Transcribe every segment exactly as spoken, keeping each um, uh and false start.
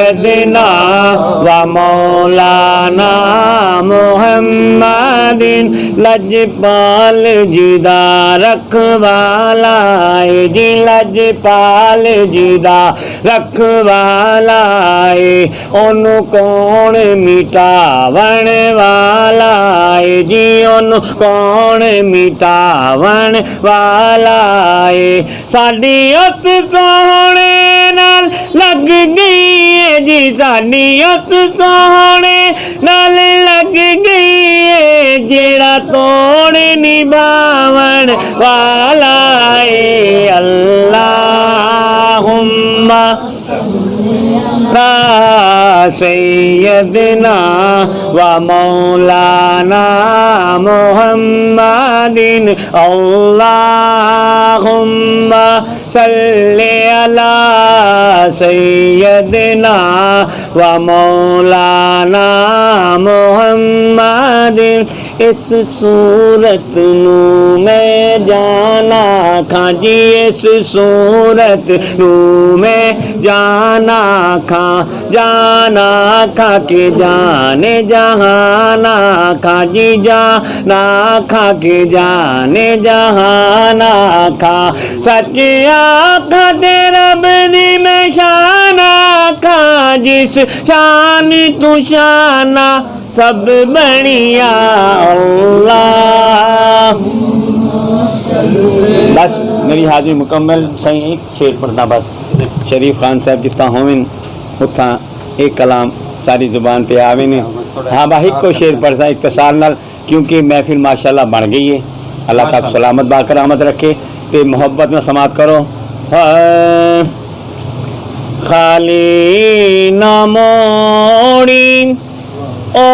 سیدنا و مولانا محمد، لجپال جی دا رکھوالا ہے جی، لجپال جی دا رکھوالا ہے۔ اونوں کون مٹاوݨ والا ہے جی، اونوں کون مٹاوݨ والا ہے۔ ساݙی اس سوہݨے نال لڳ ڳئی ہے جی، ساݙی اس سوہݨے نال لڳ ڳئی ہے، جیڑھا توڑ نبھاوݨ والا ہے۔ اللہم سیدنا و مولانا محمد، اللہم صل علی سیدنا و مولانا محمد۔ اس صورت نوں میں جان آکھاں جی، اس صورت نوں میں جان آکھاں، جان آکھاں کہ جان جہان آکھاں جی، جان آکھاں کہ جان جہان آکھاں۔ سچ آکھاں تے رب دی میں شان آکھاں، جس شان توں شانہ سب بݨیا اللہ۔ بس میری حاضری مکمل۔ سائیں، ایک شعر پڑھنا بس۔ شریف خان صاحب جتھاں ہوون، اتھاں ایک کلام ساری زبان تے آوے نے۔ ہاں با، ہکو شعر پڑھساں اختصار نال، کیونکہ محفل ماشاءاللہ بݨ ڳئی ہے۔ اللہ پاک ماشاءاللہ۔ سلامت باقر آمد رکھے تے محبت نال سماعت کرو۔ ہاں۔ خالی نہ موڑی او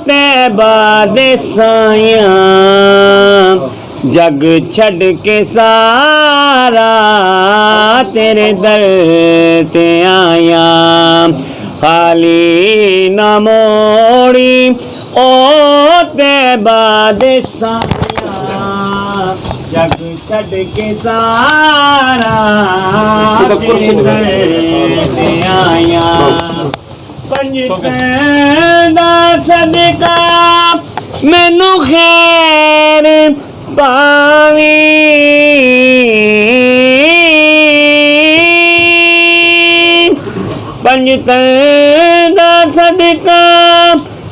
طیبہ دے سائیاں، جگ چھڈ کے سارا تیرے در تے آیاں۔ خالی نہ موڑی او طیبہ دے سائیاں، جگ چھڈ کے سارا تیرے در تے آیاں۔ پنجتیں دا صدقہ مینوں خیر پاویں، پنجتیں دا صدقہ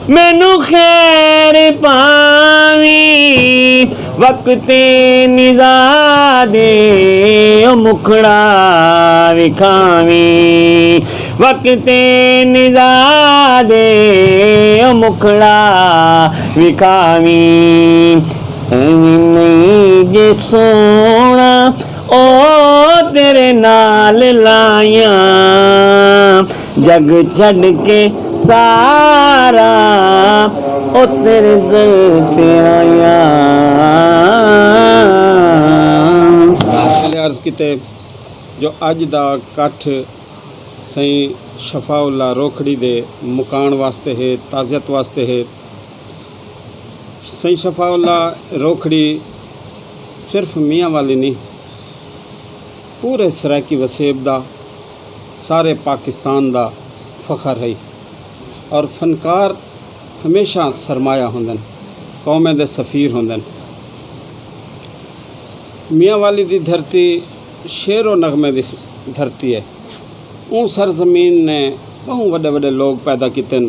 مینوں خیر پاویں، وقت نزا دے او مکھڑا وکھاویں، وقت نزا دے او مکھڑا وکھاویں۔ ایویں نہیں جے سوہݨا او تیرے نال لائیاں، جگ چھڈ کے سارا او تیرے در تے آیاں۔ پہلے عرض کیتے جو اڄ دا کٹھ سئیں شفاء اللہ روکھڑی دے مکاݨ واسطے ہے، تعزیت واسطے ہے۔ سئیں شفاء اللہ روکھڑی صرف میاں والی نہیں، پورے سرائیکی وسیب دا، سارے پاکستان دا فخر ہئی۔ اور فنکار ہمیشہ سرمایہ ہوندن، قومیں دے سفیر ہوندن۔ میاں والی دی دھرتی شعر و نغمے دی س-، دھرتی ہے۔ اوں سرزمین نے ٻہوں وݙے وݙے لوگ پیدا کیتن۔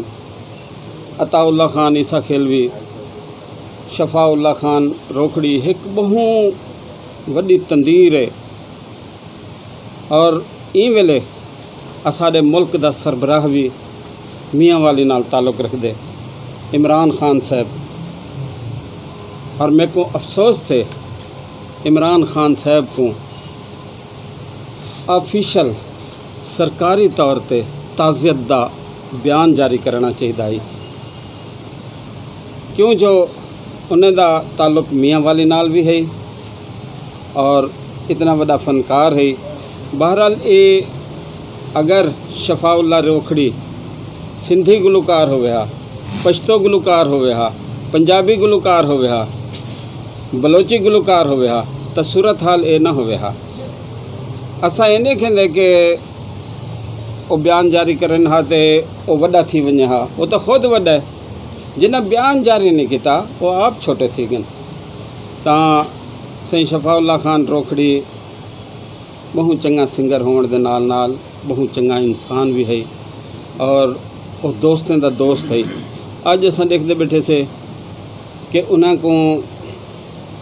عطاء اللہ خان عیسیٰ خیلوی، شفاء اللہ خان روکھڑی ہک ٻہوں وݙی تندیر ہے۔ اور ایں ویلے اساݙے ملک دا سربراہ وی میاں والی نال تعلق رکھدے، عمران خان صاحب۔ اور میکوں افسوس تھے عمران خان صاحب کوں آفیشل سرکاری طور تے تعزیت دا بیان جاری کرݨا چاہیدا ہئی، کیوں جو انہیں دا تعلق میاں والی نال وی ہئی اور اتنا وݙا فنکار ہئی۔ بہرحال، اے اگر شفاء اللہ روکھڑی سندھی گلوکار ہووے ہا، پشتو گلوکار ہووے ہا، پنجابی گلوکار ہووے ہا، بلوچی گلوکار ہووے ہا، تاں صورتحال اے نہ ہووے ہا۔ اساں اے نہیں کہندے کہ او بیان جاری کرن ہا تے او وݙا تھی ونڄے ہا۔ او تاں خود وݙا ہے۔ جنہاں بیان جاری نہیں کیتا، او آپ چھوٹے تھی ڳن۔ تاں سئیں شفاء اللہ خان روکھڑی ٻہوں چنڳا سنگر ہووݨ دے نال نال ٻہوں چنڳا انسان وی ہئی اور او دوستیں دا دوست ہئی۔ اڄ اساں ݙیکھدے ٻیٹھے سے کہ انہاں کوں،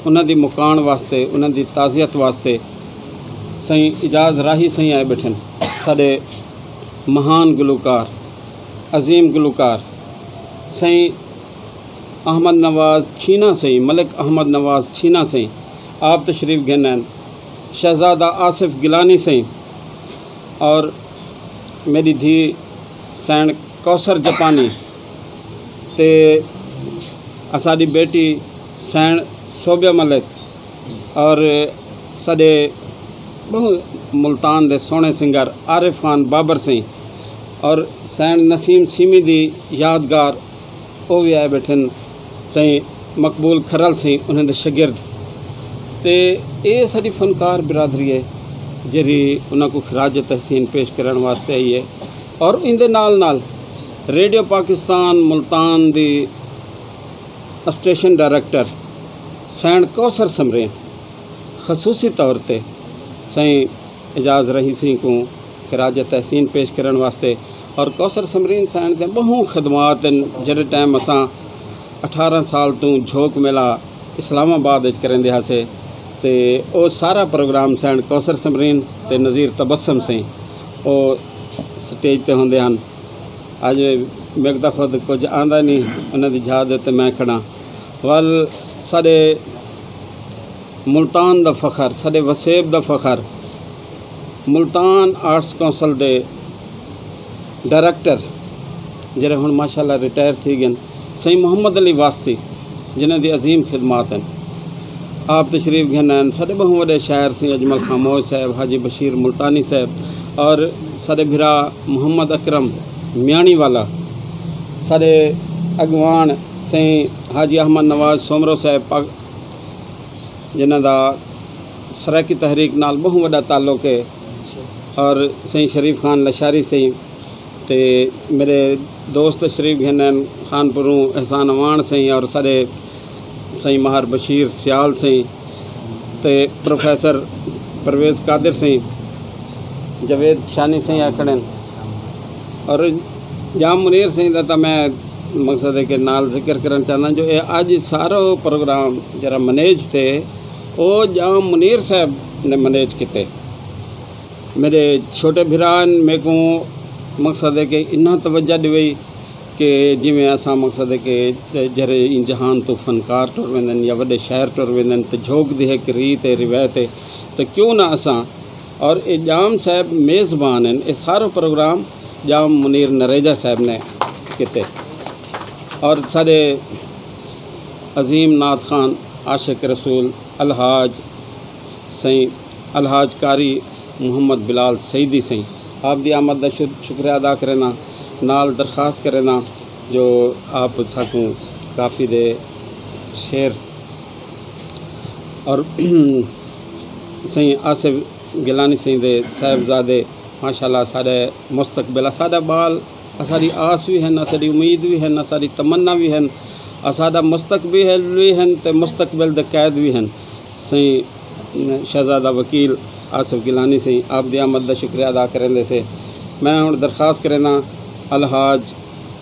انہاں دی مکاݨ واسطے، انہاں دی تعزیت واسطے سئیں اعجاز راہی سئیں آئے ٻیٹھن، ساݙے مہان گلوکار، عظیم گلوکار سئیں احمد نواز چھینا سئیں، ملک احمد نواز چھینا سئیں آپ تشریف گھن آئن۔ شہزادہ آصف گیلانی سئیں اور میݙی دھی سئیں کوثر جاپانی تے اساݙی بیٹی سئیں صوبیہ ملک اور ساݙے ٻہوں ملتان دے سوہݨے سنگر عارف خان بابر سئیں اور سئیں نسیم سیمی دی یادگار او وی آئے ٻیٹھن سئیں مقبول کھرل سئیں انہاں دے شاگرد۔ تے اے ساݙی فنکار برادری ہے جیڑھی انہاں کوں خراج تحسین پیش کرݨ واسطے آئی ہے۔ اور ایندے نال نال radio Pakistan Multan the station director سئیں کوثر سمرین خصوصی طور تے سئیں اعجاز راہی سئیں کوں خراج تحسین پیش کرݨ واسطے۔ اور کوثر سمرین سئیں دے ٻہوں خدمات ہن۔ جیڑھے ٹائم اساں اٹھارہ سال توں جھوک میلہ اسلام آباد وچ کریندے ہاسے تے او سارا پروگرام سئیں کوثر سمرین تے نذیر تبسم سئیں او سٹیج تے ہوندے ہن۔ اڄ میک تاں خود کجھ آندا نہیں، انہاں دی جھاں دے تے میں کھڑاں۔ ول ساݙے ملتان دا فخر، ساݙے وسیب دا فخر، ملتان آرٹس کونسل دے ڈائریکٹر جیڑھے ہݨ ماشاءاللہ ریٹائر تھی ڳن، سئیں محمد علی واسطی، جنہاں دی عظیم خدمات ہن۔ آپ تشریف گھن آئن، ساݙے ٻہوں وݙے شاعر سئیں اجمل خاموش صاحب، حاجی بشیر ملتانی صاحب اور ساݙے بھرا محمد اکرم میاݨی والا، ساݙے اڳواݨ سئیں حاجی احمد نواز سومرو صاحب پاک، جنہاں دا سرائیکی تحریک نال ٻہوں وݙا تعلق ہے، اور سئیں شریف خان لشاری سئیں تے میݙے دوست تشریف گھن آئن خان پوروں احسان اعواݨ سئیں اور ساݙے سئیں ماہر بشیر سیال سئیں تے پروفیسر پرویز قادر سئیں، جاوید شانی سئیں آ کھڑن اور جام منیر سئیں دا تاں میں مقصد ہے کہ نال ذکر کرݨ چاہنداں جو اے اڄ سارو پروگرام جیڑھا مینیج تھئے او جام منیر صاحب نے مینیج کیتے۔ میݙے چھوٹے بھرا ہن، میکوں مقصد ہے کہ انہاں توجہ ݙیوئی کہ جیویں اساں مقصد ہے کہ جیڑھے ایں جہان توں فنکار ٹر ویندن یا وݙے شاعر ٹر ویندن تے جھوک دی ہک ریت ہے، روایت ہے، تے کیوں نہ اساں، اور اے جام صاحب میزبان ہن، اے سارو پروگرام جام منیر نریجہ صاحب نے کیتے اور ساݙے عظیم نعت خوان عاشق رسول الحاج سئیں الحاج قاری محمد بلال سعیدی سئیں آپ دی آمد دا شد- شکریہ ادا کرینداں، نال درخواست کرینداں جو آپ ساکوں کافی دے شعر اور سئیں آصف گیلانی سئیں دے صاحبزادے ماشاءاللہ ساݙے مستقبل، اساݙا ٻال، اساݙی آس وی ہن، اساݙی امید وی ہن، اساݙی تمنا وی ہن، اساݙا مستقبل وی ہن تے مستقبل دے قید وی ہن۔ سئیں شہزادہ وکیل آصف گیلانی سئیں آپ دی آمد دا شکریہ ادا کریندے سے۔ میں ہݨ درخواست کرینداں الحاج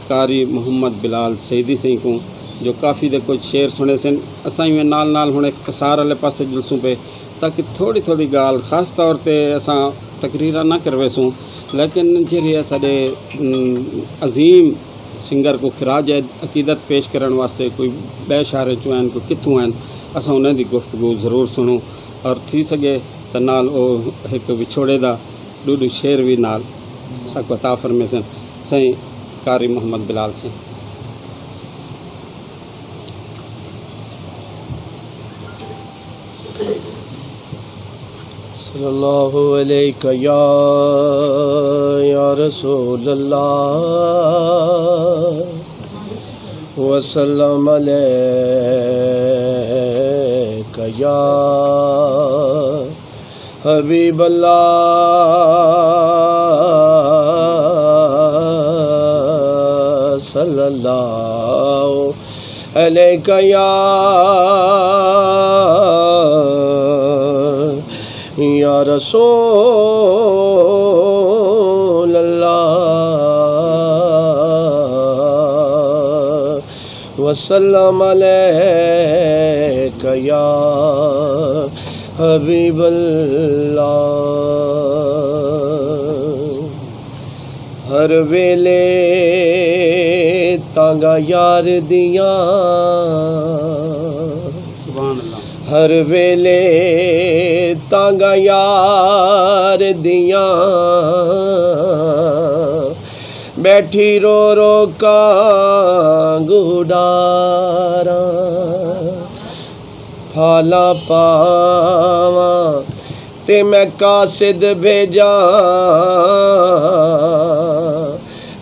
قاری محمد بلال سعیدی سئیں کوں جو کافی دے کجھ شعر سݨیسن۔ اساں ایویں نال نال ہݨ اختصار والے پاسے جلسوں پئے تاکہ تھوڑی تھوڑی ڳالھ خاص طور تے اساں تقریراں نہ کرویسوں، لیکن جیڑھے اساݙے، ام، عظیم سنگر کوں خراج عقیدت پیش کرݨ واسطے کوئی ٻئے شہر چوں آئن، کوئی کتھوں آئن، اساں انہاں دی گفتگو ضرور سݨوں اور تھی سڳے تاں نال او ہک وچھوڑے دا ݙو ݙو شعر وی نال ساکوں عطا فرمیسن۔ سئیں قاری محمد بلال سئیں۔ صلی اللہ علیک یا، یا رسول اللہ، وسلم علیک یا حبیب اللہ۔ صلی اللہ علیک یا، یا رسول اللہ، وسلم علیک یا حبیب اللہ۔ ہر ویلے تانگا یار دیاں، سبحان اللہ۔ ہر ویلے تانگا یار دیاں، بیٹھی رو رو کانگ اڈاراں۔ پھالاں پاواں تے میں قاصد بھیجاں،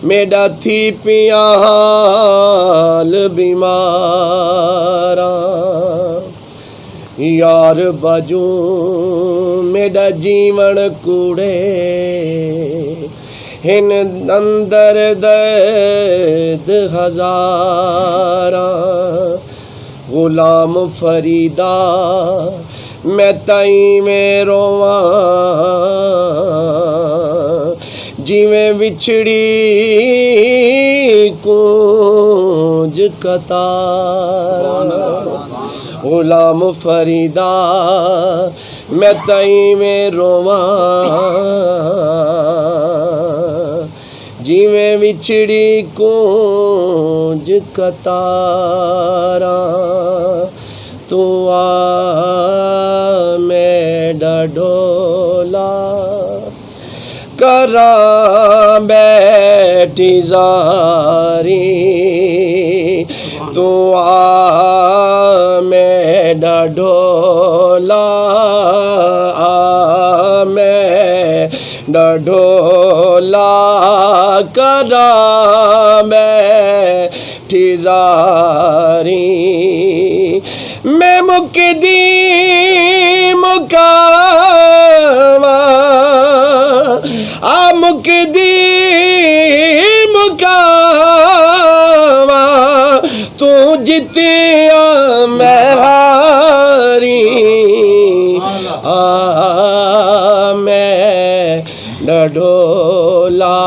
میݙا تھی پیا حال بیماراں۔ یار باجوں میݙا جیوݨ کوڑے، ہن اندر درد ہزاراں۔ غلام فریدا، میں تاں ایویں روواں، جیویں وچھڑی کونج قطاراں۔ غلام فریدا، میں تاں ایویں روواں، جیویں وچھڑی کونج قطاراں۔ توں آ میݙا ڈھولا، کراں بیٹھی زاری۔ توں آ میݙا ڈھولا، آ میݙا ڈھولا، کراں بیٹھی زاری۔ میں مکدی مکاواں، آ مکدی مکاواں، توں جتیا میں ہاری۔ آ میݙا ڈھولا،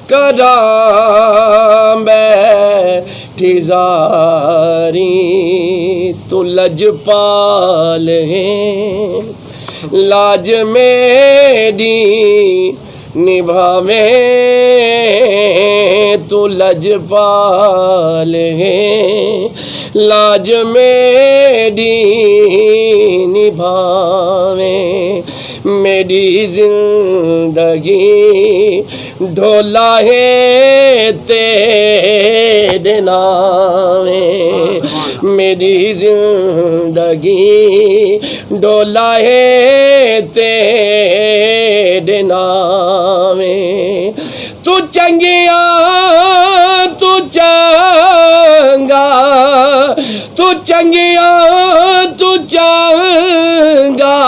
کراں بیٹھی زاری۔ توں لجپال ہیں، لاج میݙی نبھاویں، توں لجپال ہیں، لاج میݙی نبھاویں۔ میݙی زندگی ڈھولا ہے تیݙے ناویں، میݙی زندگی ڈھولا ہے تیݙے ناویں۔ توں چنڳیا، توں چنڳا، توں چنڳیا، توں چنڳا،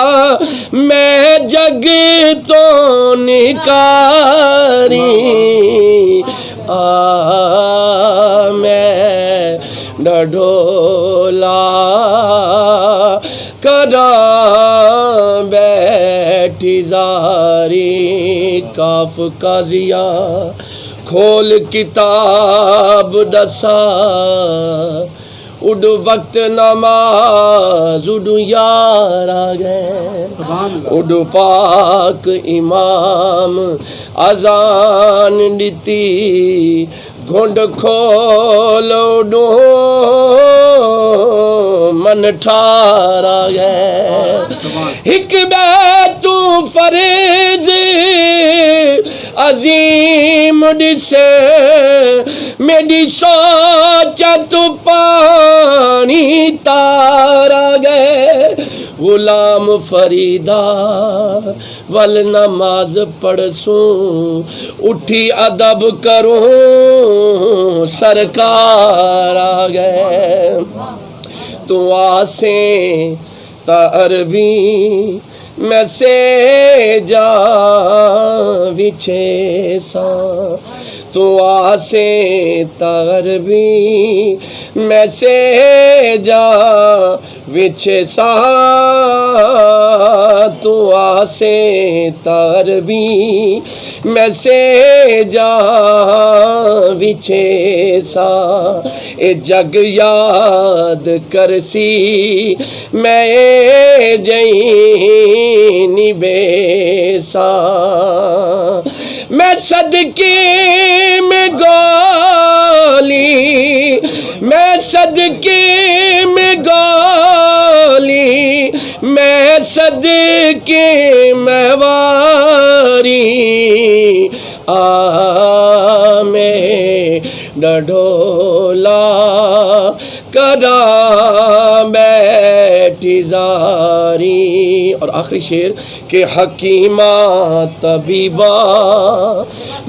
میں جڳ توں نکاری۔ آ میݙا ڈھولا، کراں بیٹھی زاری۔ کاف قاضیا، کھول کتاب ݙسا، اݙ وقت نماز، اݙ یار آ ڳئے۔ سبحان اللہ۔ اݙ پاک امام اذان ݙتی، گھنڈ کھول، اݙ من ٹھار آ ڳئے۔ سبحان۔ ہک ٻئے توں فرض عظیم ݙسے، میݙی سوچ توں پاݨی تار آ ڳئے۔ غلام فریدا، ول نماز پڑھسوں، اٹھی ادب کروں، سرکار آ ڳئے۔ توں آسیں تاں عربی میسجاں وچھے ساں، توں آسیں تغربی۔ میسجاں وچھے ساں، توں آسیں تغربی۔ میسجاں وچھے ساں، اے جگ یاد کرسی، میں جئیں نی بیساں۔ میں صدقے میں گالی، میں صدقے میں گالی، میں صدقے میں واری۔ آ میں ڈڈھولا کراں بیٹھی زاری۔ اور آخری شعر کہ حکیماں طبیباں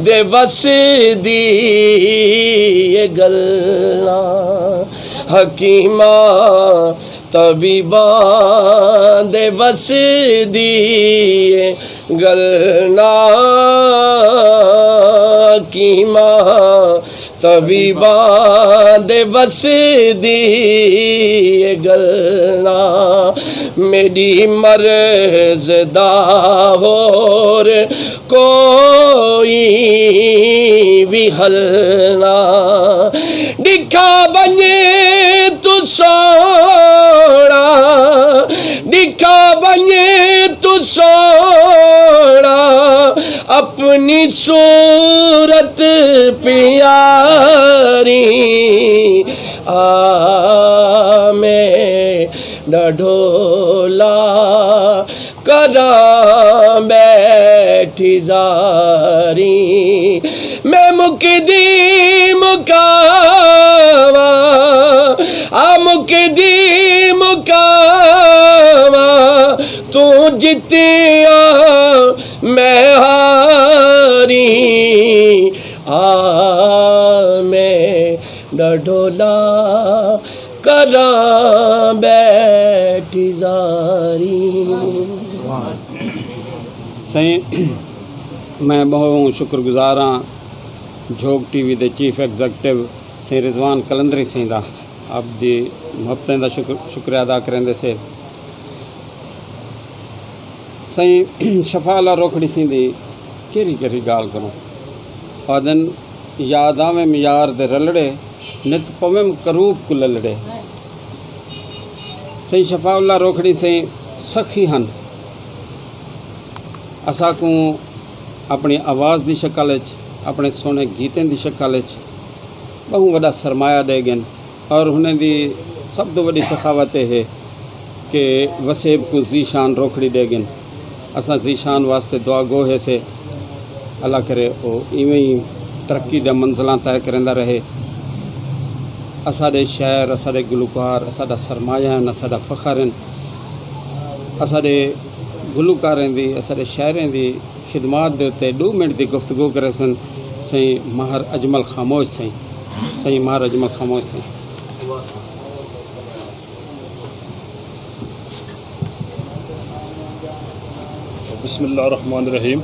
دے وس دی اے گلاں، حکیماں طبیباں دے وس دی اے گلاں، حکیماں طبیباں دے وس دی اے گلاں۔ میݙی مرض دا ہور کوئی وی حل نہ۔ ݙکھا ونڄ توں سوہݨا، ݙکھا ونڄ توں سوہݨا، اپݨی صورت پیاری۔ آ میں ݙڈھولا کراں بیٹھی زاری۔ میں مکدی مکاواں، آ مکدی مکاواں، توں جتیا میں ہاری۔ آ میں ݙڈھولا کراں بیٹھی زاری۔ سائیں، میں ٻہوں شکر گزار ہاں جھوک ٹی وی دے چیف ایگزیکٹو سائیں رضوان قلندری سائیں دا، آپ دی محبتیں دا شکر، شکریہ ادا کریندے سے۔ سائیں، شفاء اللہ روکھڑی سائیں دی کیڑھی کیڑھی ڳالھ کروں؟ آہدن، یاد آویں میار دے رلڑے، نت پویم کروب کوں للڑے۔ سائیں شفاء اللہ روکھڑی سائیں سخی ہن، اساکوں اپݨی آواز دی شکل اچ، اپݨے سوہݨے گیتیں دی شکل اچ ٻہوں وݙا سرمایہ ݙے ڳن۔ اور انہیں دی سب توں وݙی سخاوت اے ہے کہ وسیب کوں ذیشان روکھڑی ݙے ڳن۔ اساں ذیشان واسطے دعا گو ہیسے، اللہ کرے او ایویں ہی ترقی دے منزلاں طے کریندا رہے۔ اساݙے شاعر، اساݙے گلوکار اساݙا سرمایہ ہن، اساݙا فخر ہن۔ اساݙے گلوکاریں دی، اساݙے شاعریں دی خدمات دے اتے ݙو منٹ دی گفتگو کریسن سئیں ماہر اجمل خاموش سئیں۔ سئیں ماہر اجمل خاموش سئیں۔ بسم اللہ الرحمن الرحیم۔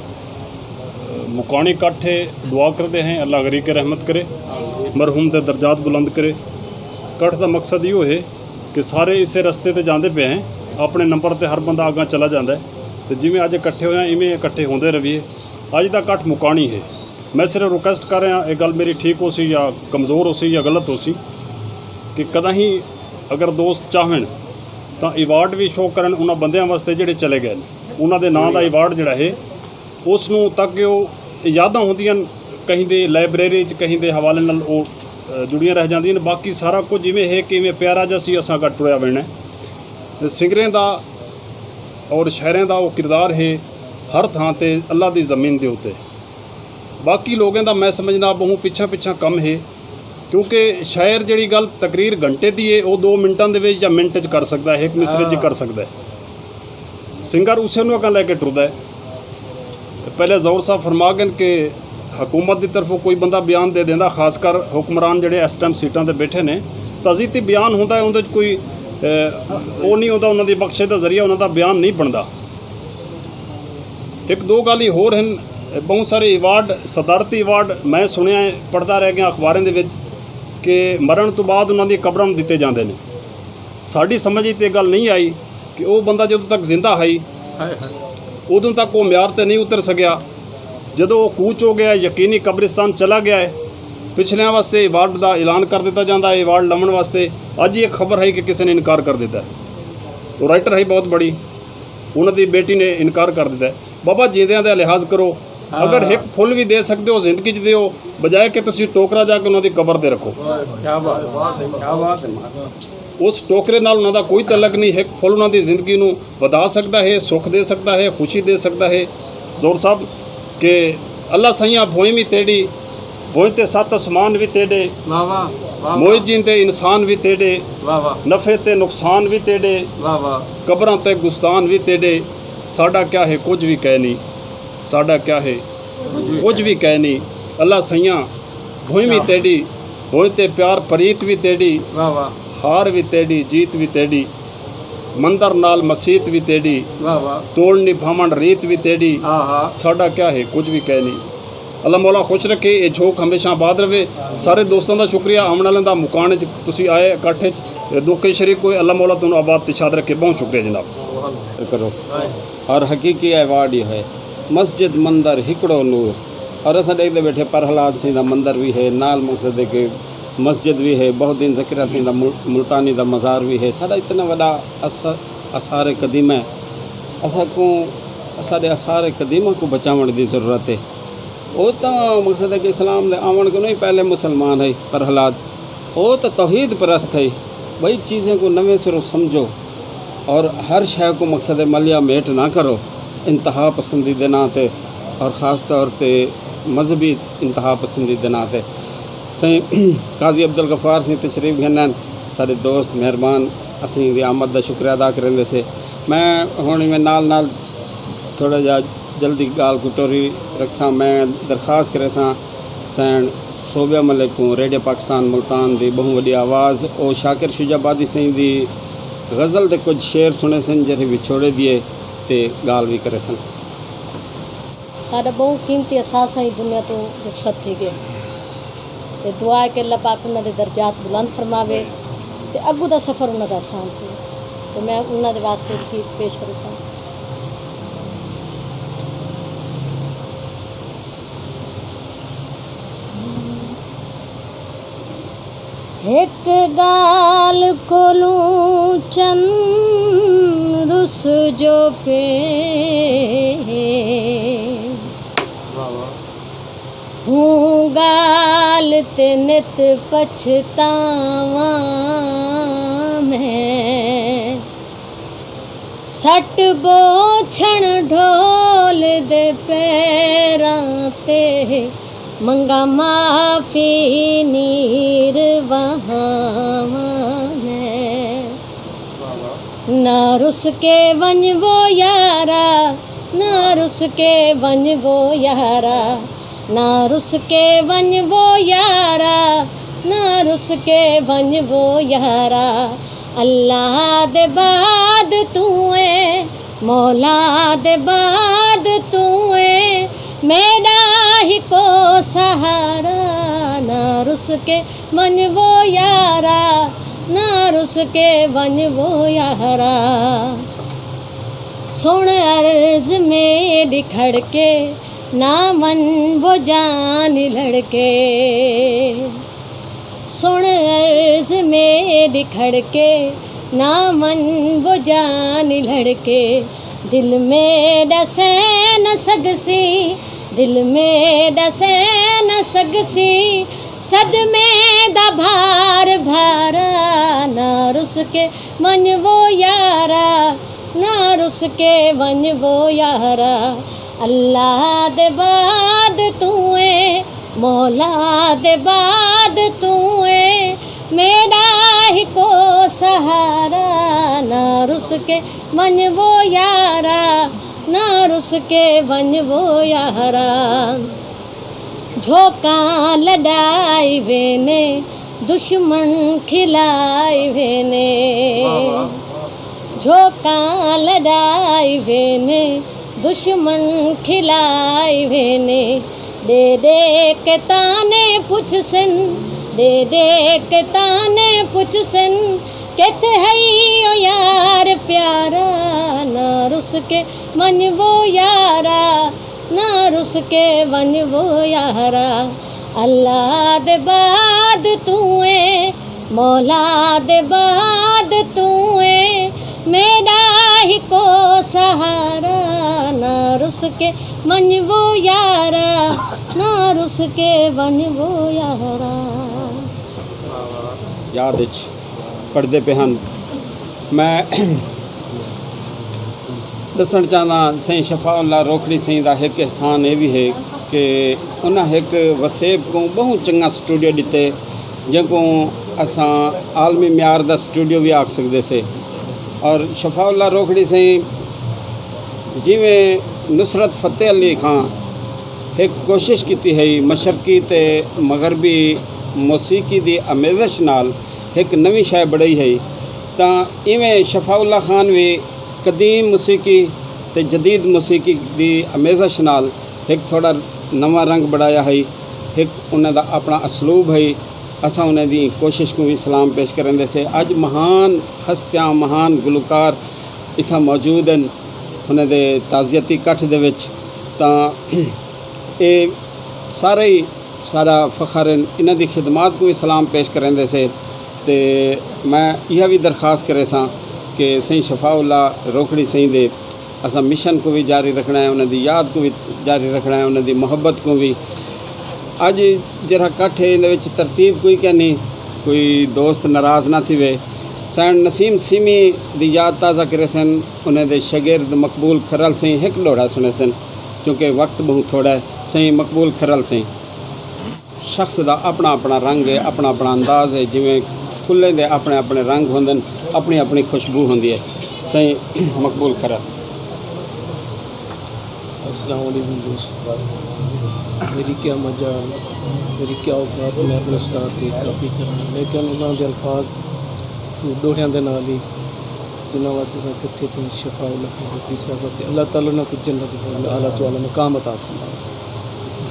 مکاݨی کٹھ ہے، دعا کردے ہیں اللہ غریق رحمت کرے، مرحوم دے درجات بلند کرے۔ کٹھ دا مقصد ایہو ہے کہ سارے اسے رستے تے جاندے پئے ہیں، اپݨے نمبر تے ہر بندہ اڳاں چلا جاندا ہے، تے جیویں اڄ اکٹھے ہوئے ہیں ایویں اکٹھے ہوندے رہیے۔ اڄ دا کٹھ مکاݨی ہے۔ میں صرف ریکویسٹ کر رہا، اے گل میری ٹھیک ہوسی یا کمزور ہوسی یا غلط ہوسی، کہ کداہیں اگر دوست چاہون تاں ایوارڈ وی شو کرن انہاں بندیاں واسطے جڑے چلے گئے نے، انہاں دے ناں دا ایوارڈ جڑا ہے اس نوں، تاکہ او یاداں ہوندیاں کہیں دے لائبریری اچ کہیں دے حوالے نال او، اے، جڑیاں رہ جاندیاں۔ باقی سارا کجھ ایویں ہے کہ ایویں پیارا جا سی اساں اڳاں ٹریا وینا ہے۔ سنگریں دا اور شاعریں دا او کردار ہے ہر تھاں تے اللہ دی زمین دے اتے۔ باقی لوگیں دا میں سمجھنا ٻہوں پچھاں پچھاں کم ہے، کیونکہ شاعر جڑی گل تقریر گھنٹے دی ہے، او دو منٹاں دے وچ یا منٹ وچ کر سکدا ہے، ہک مصرعے وچ کر سکدا ہے۔ سنگر اسے نوں اڳاں لے کے ٹردا ہے۔ پہلے ظہور صاحب فرما گئے کہ حکومت دی طرفوں کوئی بندہ بیان دے دیندا، خاص کر حکمران جڑے اس ٹائم سیٹاں تے بیٹھے نے، تعزیتی بیان ہوندا ہے، اوندے وچ کوئی، اے، او نہیں ہوندا، انہاں دی بخشش دا ذریعہ انہاں دا بیان نہیں بندا۔ ہک دو ڳالھیں ہور ہن، ٻہوں سارے ایوارڈ، صدارتی ایوارڈ میں سݨیا ہے، پڑھدا رہ ڳیا اخباریں دے وچ کہ مرݨ توں بعد انہاں دی قبراں نوں ݙتے جاندے نے۔ ساݙی سمجھ اچ تے ڳالھ نہیں آئی کہ او بندہ جدوں تک زندہ ہئی، اودوں تک او معیار تے نہیں اتر سڳیا۔ جدوں او کوچ ہو ڳیا، یقینی قبرستان چلا ڳیا ہے، پچھلیاں واسطے ایوارڈ دا اعلان کر ݙتا جاندا ہے، ایوارڈ لوݨ واسطے۔ اڄ ہی ہک خبر ہئی کہ کسے نے انکار کر ݙتا ہے، او رائٹر ہئی بہت بڑی، انہاں دی بیٹی نے انکار کر ݙتا ہے۔ بابا، جیندیاں دا لحاظ کرو۔ اگر ہک پھل وی دے سڳدے ہو، زندگی چ دیو، بجائے کہ تسی ٹوکرا جا کے انہاں دی قبر تے رکھو۔ کیا بات ہے، کیا بات ہے۔ اس ٹوکرے نال انہاں دا کوئی تعلق نہیں۔ ہک پھل انہاں دی زندگی نوں ودھا سڳدا ہے، سکھ دے سڳدا ہے، خوشی دے سڳدا ہے۔ ظہور صاحب، کہ اللہ سئیاں بھوئیں وی تیݙی، بھوئیں تے ست اسمان وی تیݙے، واہ واہ، واہ واہ۔ معززیں تے انسان وی تیݙے، واہ واہ۔ نفع تے نقصان وی تیݙے، واہ واہ۔ قبراں تے گستان وی تیݙے۔ ساݙا کیا ہے، کجھ وی کائے نی۔ ساݙا کیا ہے، کجھ وی کائے نی۔ اللہ سئیاں، بھوئیں وی تیݙی، بھوئیں تے پیار پریت وی تیݙی، واہ واہ۔ ہار وی تیݙی، جیت وی تیݙی، مندر نال مسیت وی تیݙی، واہ واہ۔ توڑ نبھاوݨ ریت وی تیݙی۔ آہا۔ ساݙا کیا ہے، کجھ وی کائے نی۔ اللہ مولا خوش رکھے، اے جھوک ہمیشہ آباد رہے۔ سارے دوستاں دا شکریہ، آوݨ والیں دا، مکان اچ تسی آئے، اکٹھ اچ دکھ اچ شریک ہوئے۔ اللہ مولا تہاݙوں آباد تے شاد رکھے۔ بہت شکریہ جناب۔ کرو۔ اور حقیقی ایوارڈ ہی ہے، مسجد مندر ہکڑو نور۔ اور اساں ݙیکھدے ٻیٹھے پرہلاد سئیں دا مندر وی ہے، نال مقصد ہے کہ مسجد وی ہے، بہت دین ذکرہ سئیں دا مل-، ملتانی دا مزار وی ہے۔ ساݙا اتنا وݙا اث-، آثار قدیمہ ہے، اساں کوں، ساݙے آثار قدیمہ کوں بچاوݨ دی ضرورت ہے۔ او تاں مقصد ہے کہ اسلام دے آوݨ کنوں ہی پہلے مسلمان ہئی پرہلاد۔ او تاں توحید پرست ہئی۔ ٻئی چیزیں کوں نویں سروں سمجھو اور ہر شے کوں مقصد ملیا میٹ نہ کرو۔ انتہا پسندی دے ناں تے اور خاص طور تے مذہبی انتہا پسندی دے ناں تے۔ سئیں قاضی عبدالغفار سئیں تشریف گھن آئن، ساݙے دوست مہربان، اسیں دی آمد دا شکریہ ادا کریندے سے۔ میں ہݨ ایویں نال نال تھوڑا جا جلدی ڳالھ کوں ٹوری رکھساں۔ میں درخواست کریساں سئیں صوبیہ ملک کوں، ریڈیو پاکستان ملتان دی ٻہوں وݙی آواز، او شاکر شجاع آبادی سئیں دی غزل دے کجھ شعر سݨیسن جیڑھے وچھوڑے دیے تے ڳالھ وی کریسن۔ ساݙا ٻہوں قیمتی اثاثہ ہی دنیا توں رخصت تھی ڳئے۔ تے دعا ہے کہ اللہ پاک انہاں دے درجات بلند فرماوے تے اڳوں دا سفر انہاں دا آسان تھیوے۔ تے میں انہاں دے واسطے گیت پیش کریساں۔ ہک ڳالھ کولوں چن رس جو پے، ہوں ڳالھ تے نت پچھتاواں میں۔ سٹ بوچھݨ ڈھول دے پیراں تے، منگاں معافی نیر وہاواں میں۔ نہ رس کے ونڄ وو یارا، نہ رس کے ونڄ وو یارا، نہ رس کے ونڄ وو یارا، نہ رس کے ونڄ وو یارا۔ اللہ دے بعد توں ایں، مولا دے بعد توں ایں، میݙا ہکو سہارا۔ نہ رس کے ونڄ وو یارا، نہ رس کے ونڄ وو یارا۔ سُݨ عرض میݙی کھڑ کے، نہ ونڄ وو جان لڑ کے۔ سُݨ عرض میݙی کھڑ کے، نہ ونڄ وو جان لڑ کے۔ دل میݙا سہہ نہ سڳسی، دل میݙا سہہ نہ سڳسی، صدمے دا بھار بھارا۔ نہ رُس کے ونڄ وو یارا، نہ رُس کے ونڄ وو یارا۔ اللہ دے بعد توں ایں، مولا دے بعد توں ایں، میݙا ہکو سہارا۔ نہ رُس کے ونڄ وو یارا، نہ رُس کے ونڄ وو یارا۔ جھوکاں لݙائی وینے، دشمن کھلائی وینے۔ واہ، واہ، واہ۔ جھوکاں لݙائی وینے، دشمن کھلائے وینے، ݙے ݙے کے طعنے پچھسن، ݙے ݙے کے طعنے پچھسن، کتھ ہئی او یار پیارا، نہ رس کے ونڄ وو یارا، نہ رس کے ونڄ وو یارا۔ اللہ دے بعد توں ایں، مولا دے بعد توں ایں، میݙا ہکو سہارا، نہ رس کے ونڄ وو یارا، نہ رس کے ونڄ وو یارا۔ یاد اچ پڑھدے پئے ہن۔ میں ݙسݨ چاہنداں، سئیں شفاء اللہ روکھڑی سئیں دا ہک احسان اے وی ہے کہ انہاں ہک وسیب کوں ٻہوں چنڳا سٹوڈیو ݙتے، جینکوں اساں عالمی معیار دا سٹوڈیو وی آکھ سڳدے سے۔ اور شفاء اللہ روکھڑی سئیں جیویں نصرت فتح علی خان ہک کوشش کیتی ہئی مشرقی تے مغربی موسیقی دی آمیزش نال ہک نویں شے بݨائی ہئی، تاں ایویں شفاء اللہ خان وی قدیم موسیقی تے جدید موسیقی دی آمیزش نال ہک تھوڑا نواں رنگ بݨایا ہئی۔ ہک انہاں دا اپݨا اسلوب ہئی۔ اساں انہاں دی کوشش کوں وی سلام پیش کریندے سے۔ اڄ مہان ہستیاں، مہان گلوکار اتھاں موجود ہن، انہاں دے تعزیتی کٹھ دے وچ، تاں اے سارے ہی سارا فخر ہن۔ انہاں دی خدمات کوں وی سلام پیش کریندے سے۔ تے میں ایہا وی درخواست کریساں کہ سئیں شفاء اللہ روکھڑی سئیں دے اساں مشن کوں وی جاری رکھݨا ہے، انہاں دی یاد کوں وی جاری رکھݨا ہے، انہاں دی محبت کوں وی۔ اڄ جیڑھا کٹھ ہے، ایندے وچ ترتیب کوئی کینی، کوئی دوست ناراض نہ تھیوے۔ سئیں نسیم سیمی دی یاد تازہ کریسن، انہاں دے شاگرد مقبول کھرل سئیں ہک ݙوہڑا سݨیسن، چونکہ وقت ٻہوں تھوڑا ہے۔ سئیں مقبول کھرل سئیں۔ شخص دا اپݨا اپݨا رنگ ہے، اپݨا اپݨا انداز ہے، جیویں پھلیں دے اپݨے اپݨے رنگ ہوندن، اپݨی اپݨی خوشبو ہوندی ہے۔ سئیں مقبول کھرل۔ السلام علیکم دوست، میری کیا مجال، میری کیا اوقات میں اپݨے استاد دی کاپی کراں، لیکن انہاں دے الفاظ ݙوہڑیاں دے نال ہی جنہاں واسطے اساں کٹھے تھئے، شفاء اللہ خان روکھڑی صاحب، تے اللہ تعالی انہاں کوں جنت اعلیٰ تو اعلیٰ مقام عطا فرماوے۔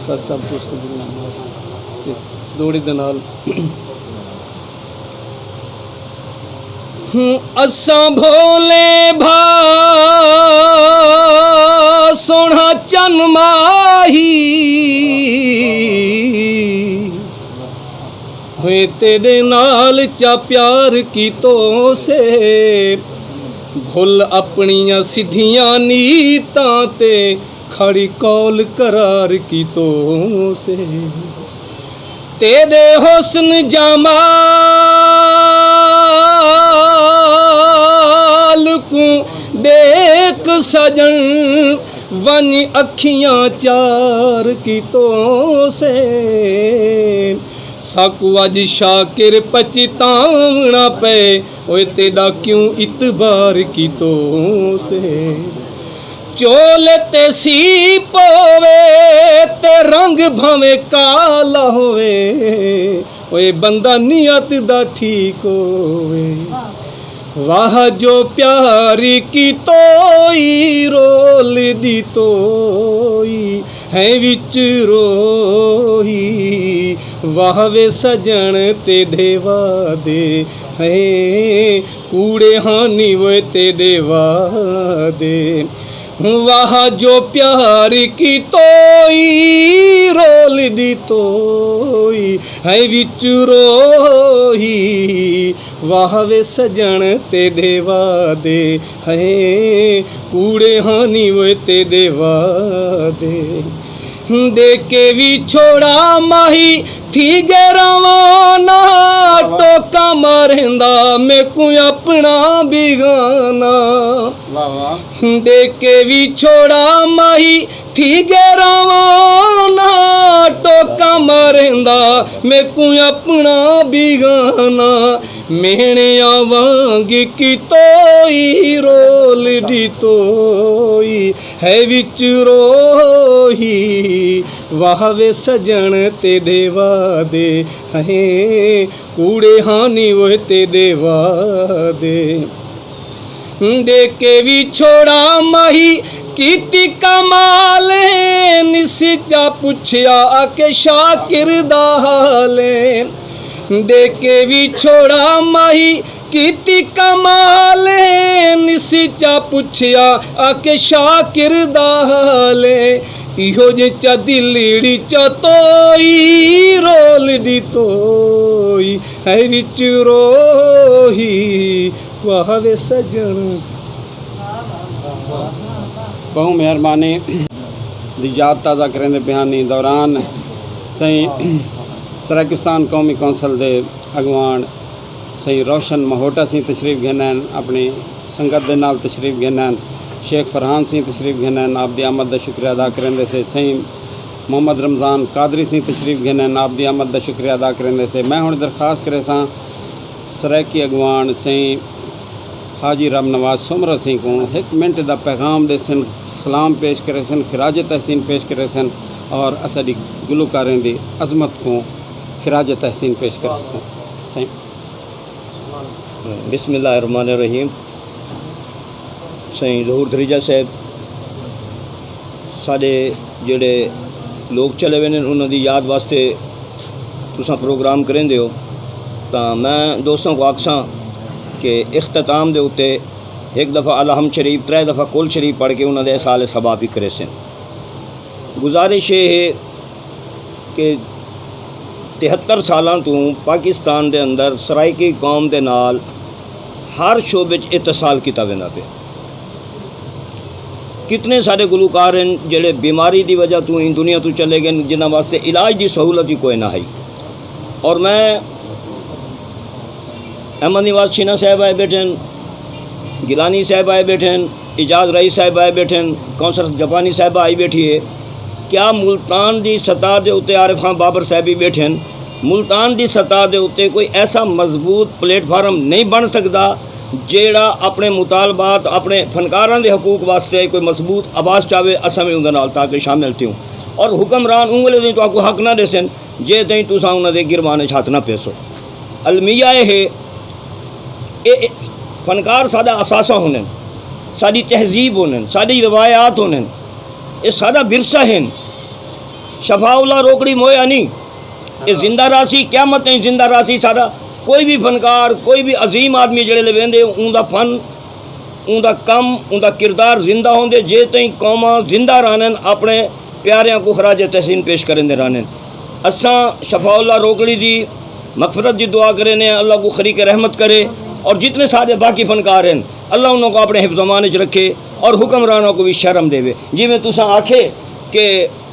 سارے سب دوستاں دی دعا تے ݙوہڑی دے نال۔ ہوں اساں بھولے بھا سوہݨا چن ماہی، ہوئے تیݙے نال چا پیار کیتو سے، بھل اپݨیاں سدھیاں نیتاں تے کھڑی قول قرار کیتو سے۔ تیݙے حسن جمال کوں ݙیکھ سڄݨ ونڄ اکھیاں چار کیتو سے۔ ساکوں اڄ شاکر پچھتاوݨا پئے، اوئے تیݙا کیوں اعتبار کیتو سے۔ چول تے سی پووے تے رنگ بھانویں کالا ہووے، اوئے بندہ نیت دا ٹھیک ہووے۔ واہ جو پیار کیتوئی، رول ݙتوئی، ہیں وچ روہی۔ واہ وے سڄݨ تیݙے وعدے، ہیں کوڑے ہانی وے تیݙے وعدے۔ واہ جو پیار کیتوئی، رول ݙتوئی، ہیں وچ روہی۔ واہ وے سڄݨ تیݙے وعدے، ہیں کوڑے ہانی وے تیݙے وعدے۔ ݙے کے وچھوڑا ماہی تھی ڳئے روانہ، ٹوکا ماریندا میکوں اپݨا بیگانہ۔ واہ واہ۔ ݙے کے وچھوڑا ماہی تھی ڳئے روانہ، ٹوکا ماریندا میکوں اپݨا بیگانہ۔ میݨیاں وانگ کیتوئی، رول ݙتوئی، ہے وچ روہی۔ واہ وے سڄݨ تیݙے وعدے، ہیں کوڑے ہانی وے تیݙے وعدے۔ ݙے کے وچھوڑا ماہی کیتی کمال ہے، نسی چا پچھیا آ کے شاکر دا حال ہے۔ ڈے کے وی چھوڑا ماہی کیتی کمال ہے، نسی چا پچھیا آ کے شاکر دا حال ہے۔ ایہو جے چا دلڑی چا توئی رول ڈی توئی ہے وچ روہی واہ وے سجن۔ بہوں مہربانی دی یاد تازہ کریندے پئے ہن۔ ایں دوران سئیں سرائیکستان قومی کونسل دے اڳواݨ سئیں روشن مہوٹا سئیں تشریف گھن آئن، اپݨی سنگت دے نال تشریف گھن آئن۔ شیخ فرحان سئیں تشریف گھن آئن، آپ دی آمد دا شکریہ ادا کریندے سے۔ سئیں محمد رمضان قادری سئیں تشریف گھن آئن، آپ دی آمد دا شکریہ ادا کریندے سے۔ میں ہݨ درخواست کریساں سرائیکی اڳواݨ سئیں حاجی رام نواز سومرو سئیں کوں ہک منٹ دا پیغام ݙیسن، سلام پیش کریسن، خراج تحسین پیش کریسن اور اساݙی گلوکاریں دی عظمت کوں خراج تحسین پیش کریسن۔ سئیں۔ بسم اللہ الرحمن الرحیم۔ سئیں ظہور دھریجہ صاحب، ساݙے جیڑھے لوگ چلے ویندن، انہاں دی یاد واسطے تساں پروگرام کریندے ہو، تاں میں دوستاں کوں آکھساں کہ اختتام دے اتے ہک دفعہ الحمد شریف، ترے دفعہ قل شریف پڑھ کے انہاں دے ایصال ثواب وی کریسن۔ گزارش اے ہے کہ تہتر سالاں توں پاکستان دے اندر سرائیکی قوم دے نال ہر شعبے اچ اتصال کیتا ویندا پئے۔ کتنے سارے گلوکار ہن جڑے بیماری دی وجہ توں ایں دنیا توں چلے گئے ہن، جنہاں واسطے علاج دی سہولت ہی کوئی نہ ہئی۔ اور میں احمد نواز چھینا صاحب آئے بیٹھے ہن، گیلانی صاحب آئے بیٹھے ہن، اعجاز رائی صاحب آئے بیٹھے ہن، کونسل جاپانی صاحبہ آئی بیٹھی ہے۔ کیا ملتان دی سطح دے اتے عارف خان بابر صاحب بھی بیٹھے ہن؟ ملتان دی سطح دے اتے کوئی ایسا مضبوط پلیٹ فارم نہیں بن سکدا جیڑھا اپنے مطالبات، اپنے فنکاراں دے حقوق واسطے کوئی مضبوط آواز چاہے، اساں بھی اندر نال تاکہ شامل تھیوں۔ اور حکمران اوں ویلے تائیں تہاکوں حق نہ ݙیسن جے تائیں تساں انہاں دے گربان اچ ہتھ نہ پیسو۔ المیہ اے ہے، اے، اے فنکار ساݙا اثاثہ ہونن، ساݙی تہذیب ہونن، ساݙی روایات ہونن، اے ساݙا ورثہ ہن۔ شفاء اللہ روکڑی مویا نی، اے زندہ راہسی، قیامت تائیں زندہ راہسی۔ ساݙا کوئی بھی فنکار، کوئی بھی عظیم آدمی جڑے لے ویندے، اوندا فن، اوندا کم، اوندا کردار زندہ ہوندے، جے تائیں قوماں زندہ رہنن، اپنے پیاریاں کوں خراج تحسین پیش کریندے رہنن۔ اساں شفاء اللہ روکڑی دی مغفرت دی دعا کرینے ہیں، اللہ کوں خریق رحمت کرے، اور جتنے سارے باقی فنکار ہیں، اللہ انہاں کوں اپنے حفظ و امان وچ رکھے اور حکمراناں کوں بھی شرم ݙیوے۔ جیویں تساں آکھے کہ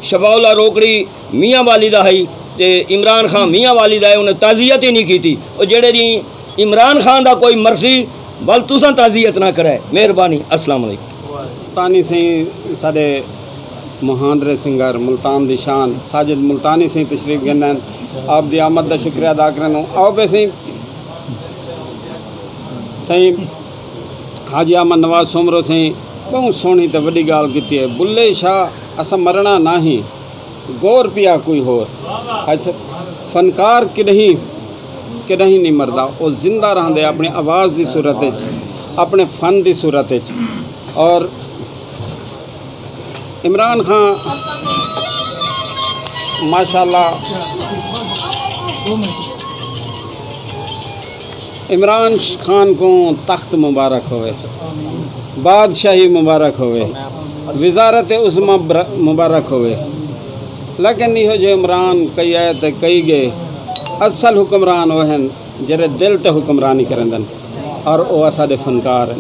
شفاء اللہ روکڑی میاں والی دا ہئی تے عمران خان میاں والی دا ہے، انہیں تعزیت ہی نہیں کیتی۔ او جڑے ݙینہہ عمران خان دا کوئی مرسی، ول تساں تعزیت نہ کرے۔ مہربانی، السلام علیکم۔ ملتانی سئیں ساݙے مہاندرے سنگر، ملتان دی شان ساجد ملتانی سئیں تشریف گھن آئن، آپ دی آمد دا شکریہ ادا کریندوں۔ آؤ پئے سئیں، سئیں حاجی احمد نواز سومرو سئیں ٻہوں سوہݨی تے وݙی ڳالھ کیتی ہے۔ بلے شاہ اساں مرݨا نہ ہی، گور پیا کوئی ہور۔ اچھا، فنکار کݙہیں، کݙہیں نہیں مردا، او زندہ رہندے اپݨی آواز دی صورت اچ، اپݨے فن دی صورت اچ۔ اور عمران خان ماشاءاللہ، عمران خان کوں تخت مبارک ہووے، بادشاہی مبارک ہووے، وزارت عظمیٰ بر-، مبارک ہووے۔ لیکن ایہو جے عمران کئی آئے تے کئی ڳئے، اصل حکمران او ہن جیڑھے دل تے حکمرانی کریندن، اور او اساݙے فنکار ہن۔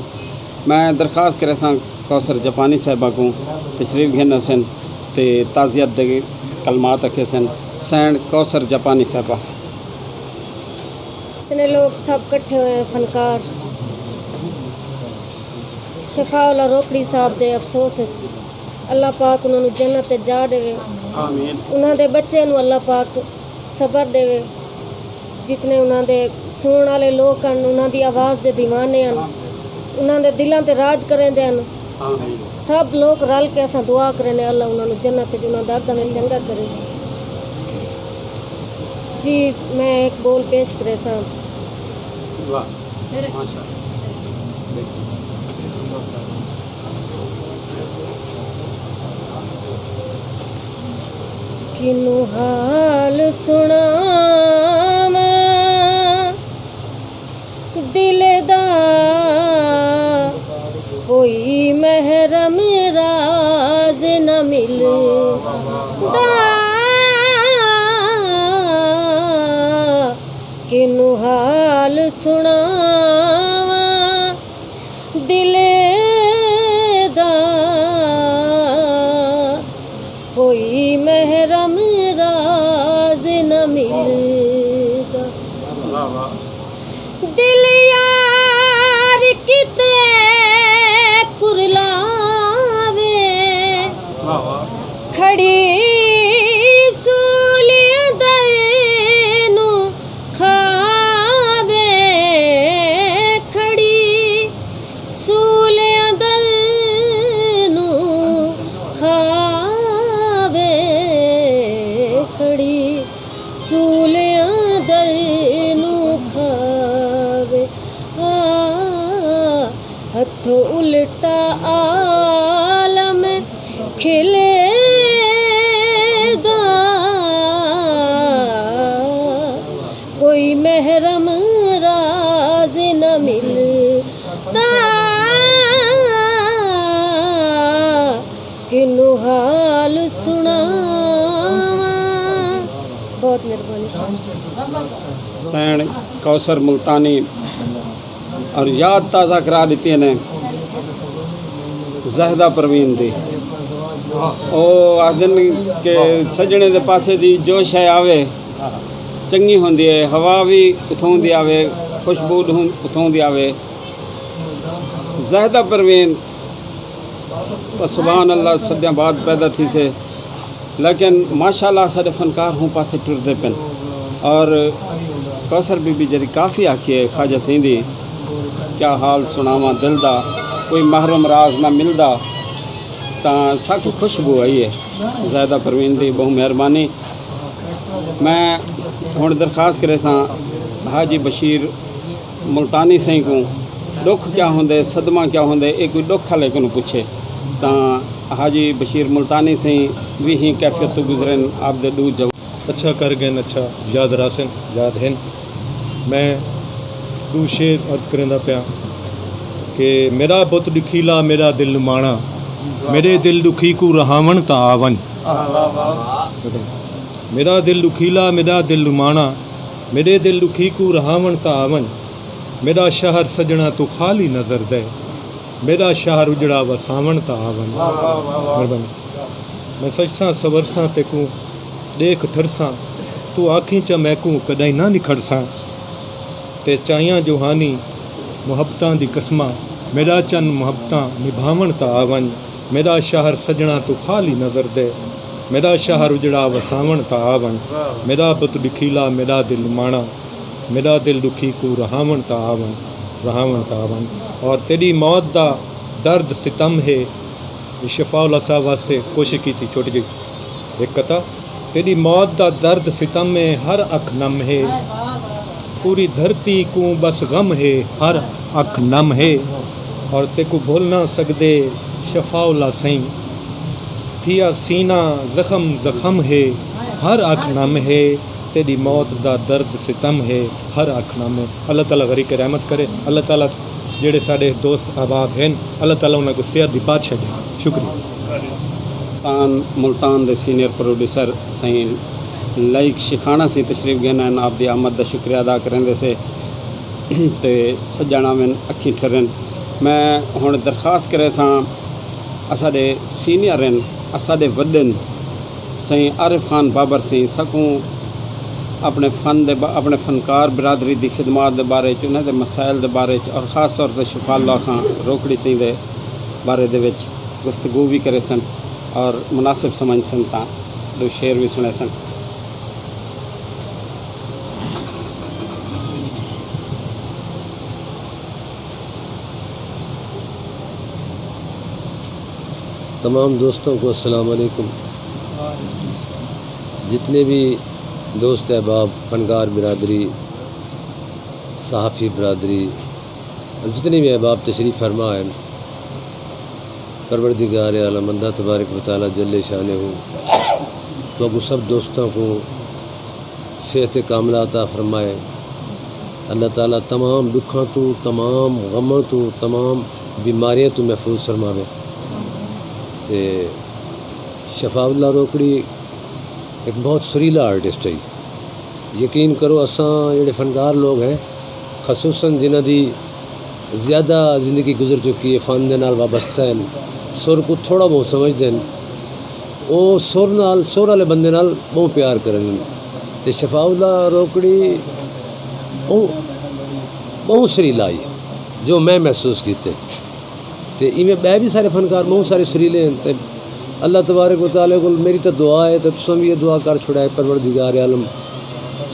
میں درخواست کریساں کوثر جاپانی صاحبہ کوں تشریف گھن آسن تے تعزیت دے کلمات آکھیسن۔ سینڈ کوثر جاپانی صاحبہ۔ اتنے لوگ سب کٹھے ہوئے ہیں، فنکار۔ شفاء اللہ روکڑی صاحب دے افسوس اچ اللہ پاک انہاں نوں جنت تے جا ݙیوے۔ آمین۔ انہاں دے بچے نوں اللہ پاک صبر ݙیوے۔ جتنے انہاں دے سݨݨ والے لوک ہن، انہاں دی آواز دے دیوانے ہن، انہاں دے دلاں تے راج کریندے ہن۔ آمین۔ سب لوک رل کے اساں دعا کرینے، اللہ انہاں نوں جنت وچ انہاں دا اڳاں چنڳا کرے۔ جی، میں ایک بول پیش کریساں۔ واہ، ماشاءاللہ۔ کنوں حال سݨاواں دل دا، کوئی محرم راز نہ ملدا۔ کنوں حال سݨاواں دل دا، کوئی محرم راز نہ ملدا۔ دل یار کیتے کرلاوے، کھڑی سولیاں در نوں کھاوے، کھڑی سولیاں در نوں کھاوے، کھڑی سولیاں در نوں کھاوے۔ آ، ہتھوں الٹا عالم کھلدا، کوئی محرم راز نہ ملدا۔ کنوں حال سݨاواں۔ بہت مہربانی سر۔ سئیݨ کوثر ملتانی اور یاد تازہ کرا ݙتی نے زاہدہ پروین دی۔ او آہدن کہ سڄݨے دے پاسے دی جو شے آوے چنڳی ہوندی ہے، ہوا وی اتھوں دی آوے، خوشبو اتھوں دی آوے۔ زاہدہ پروین تاں سبحان اللہ صدیاں بعد پیدا تھیسے، لیکن ماشاءاللہ ساݙے فنکار ہوں پاسے ٹردے پن۔ اور کوثر بی بی جیڑھی کافی آکھی ہے خواجہ سئیں دی، کیا حال سݨاواں دل دا، کوئی محرم راز نہ ملدا، تاں ساکوں خوشبو آئی ہے زاہدہ پروین دی، ٻہوں مہربانی۔ میں ہݨ درخواست کریساں حاجی بشیر ملتانی سئیں کوں ݙکھ کیا ہوندے، صدمہ کیا ہوندے، اے کوئی ݙکھ آلے کنوں پچھے، تاں حاجی بشیر ملتانی سئیں وی ہیں کیفیت توں گزرن، آپ دے ݙو جواب۔ اچھا کر ڳئن، اچھا یاد رہسن، یاد ہن۔ میں ݙو شعر عرض کریندا پیاں کہ میݙا بت ݙکھیلا، میݙا دل نماݨا، میݙے دل ݙکھی کوں رہاوݨ تاں آ ونڄ۔ میݙا دل ݙکھیلا، میݙا دل نماݨا، میݙے دل ݙکھی کوں رہاوݨ تاں آ ونڄ۔ میݙا شہر سڄݨاں توں خالی نظر دے، میݙا شہر اجڑا وساوݨ تاں آ ونڄ۔ مہربانی۔ میں سجساں سنورساں تیکوں ݙیکھ ٹھرساں، توں آکھیں چا میکوں کݙاہیں نہ نکھڑساں۔ تے چائیاں جو ہانی محبتاں دی قسماں، میݙا چن محبتاں نبھاوݨ تاں آ ونڄ۔ میݙا شہر سڄݨاں توں خالی نظر دے، میݙا شہر اجڑا وساوݨ تاں آ ونڄ۔ میݙا بت ݙکھیلا، میݙا دل نماݨا، میݙا دل ݙکھی کوں رہاوݨ تاں آ ونڄ، رہاوݨ تاں آ ونڄ۔ اور تیݙی موت دا درد ستم ہے، اے شفاء اللہ صاحب واسطے کوشش کیتی، چھٹ ڳئی ہک قطعہ۔ تیݙی موت دا درد ستم ہے، ہر اکھ نم ہے۔ پوری دھرتی کوں بس غم ہے، ہر اکھ نم ہے۔ اور تیکوں بھل نہ سڳدے شفاء اللہ سئیں۔ تھیا سینہ زخم زخم ہے، ہر اکھ نم ہے۔ تیݙی موت دا درد ستم ہے، ہر اکھ نم ہے۔ اللہ تعالیٰ غریق رحمت کرے۔ اللہ تعالیٰ جیڑھے ساݙے دوست احباب ہن، اللہ تعالیٰ انہاں کوں صحت دی بادشاہ ݙے۔ شکریہ۔ ملتان، ملتان دے سینئر پروڈیوسر سئیں لائق شیخانہ سئیں تشریف گھن آئن، آپ دی آمد دا شکریہ ادا کریندے سے تے سڄݨ آون، اکھیں ٹھرن۔ میں ہݨ درخواست کریساں اساݙے سینئر ہن، اساݙے وݙن سئیں عارف خان بابر سئیں ساکوں اپݨے فن دے با-، اپݨے فنکار برادری دی خدمات دے بارے وچ، انہاں دے مسائل دے بارے وچ اور خاص طور تے شفاء اللہ خان روکڑی سئیں دے بارے دے وچ گفتگو وی کریسن اور مناسب سمجھسن تاں ݙو شعر وی سݨیسن۔ تمام دوستوں کو السلام علیکم۔ جتنے بھی دوست احباب، فنکار برادری، صحافی برادری اور جتنے بھی احباب تشریف فرما ہیں، پروردگار عالم اللہ تبارک و تعالیٰ جل شانہ تہاکوں سب دوستاں کوں صحت کاملہ عطا فرمائے۔ اللہ تعالیٰ تمام ݙکھاں توں، تمام غماں توں، تمام بیماریاں توں محفوظ فرماوے۔ تے شفاء اللہ روکڑی ہک بہت سریلا آرٹسٹ ہے۔ یقین کرو، اساں جڑے فنکار لوگ ہیں، خصوصاً جنہاں دی زیادہ زندگی گزر چکی ہے، فن دے نال وابستہ ہیں، سر کوں تھوڑا بہت سمجھدے ہیں، او سر نال، سر والے بندے نال بہت پیار کرن۔ تے شفاء اللہ روکڑی بہوں، بہوں سریلا ہئی، جو میں محسوس کیتے۔ تے ایویں ٻئے وی سارے فنکار ٻہوں سارے سریلے ہن۔ تے اللہ تبارک و تعالیٰ کول میری تاں دعا ہے، تے تساں وی اے دعا کر چھوڑائے، پروردگار عالم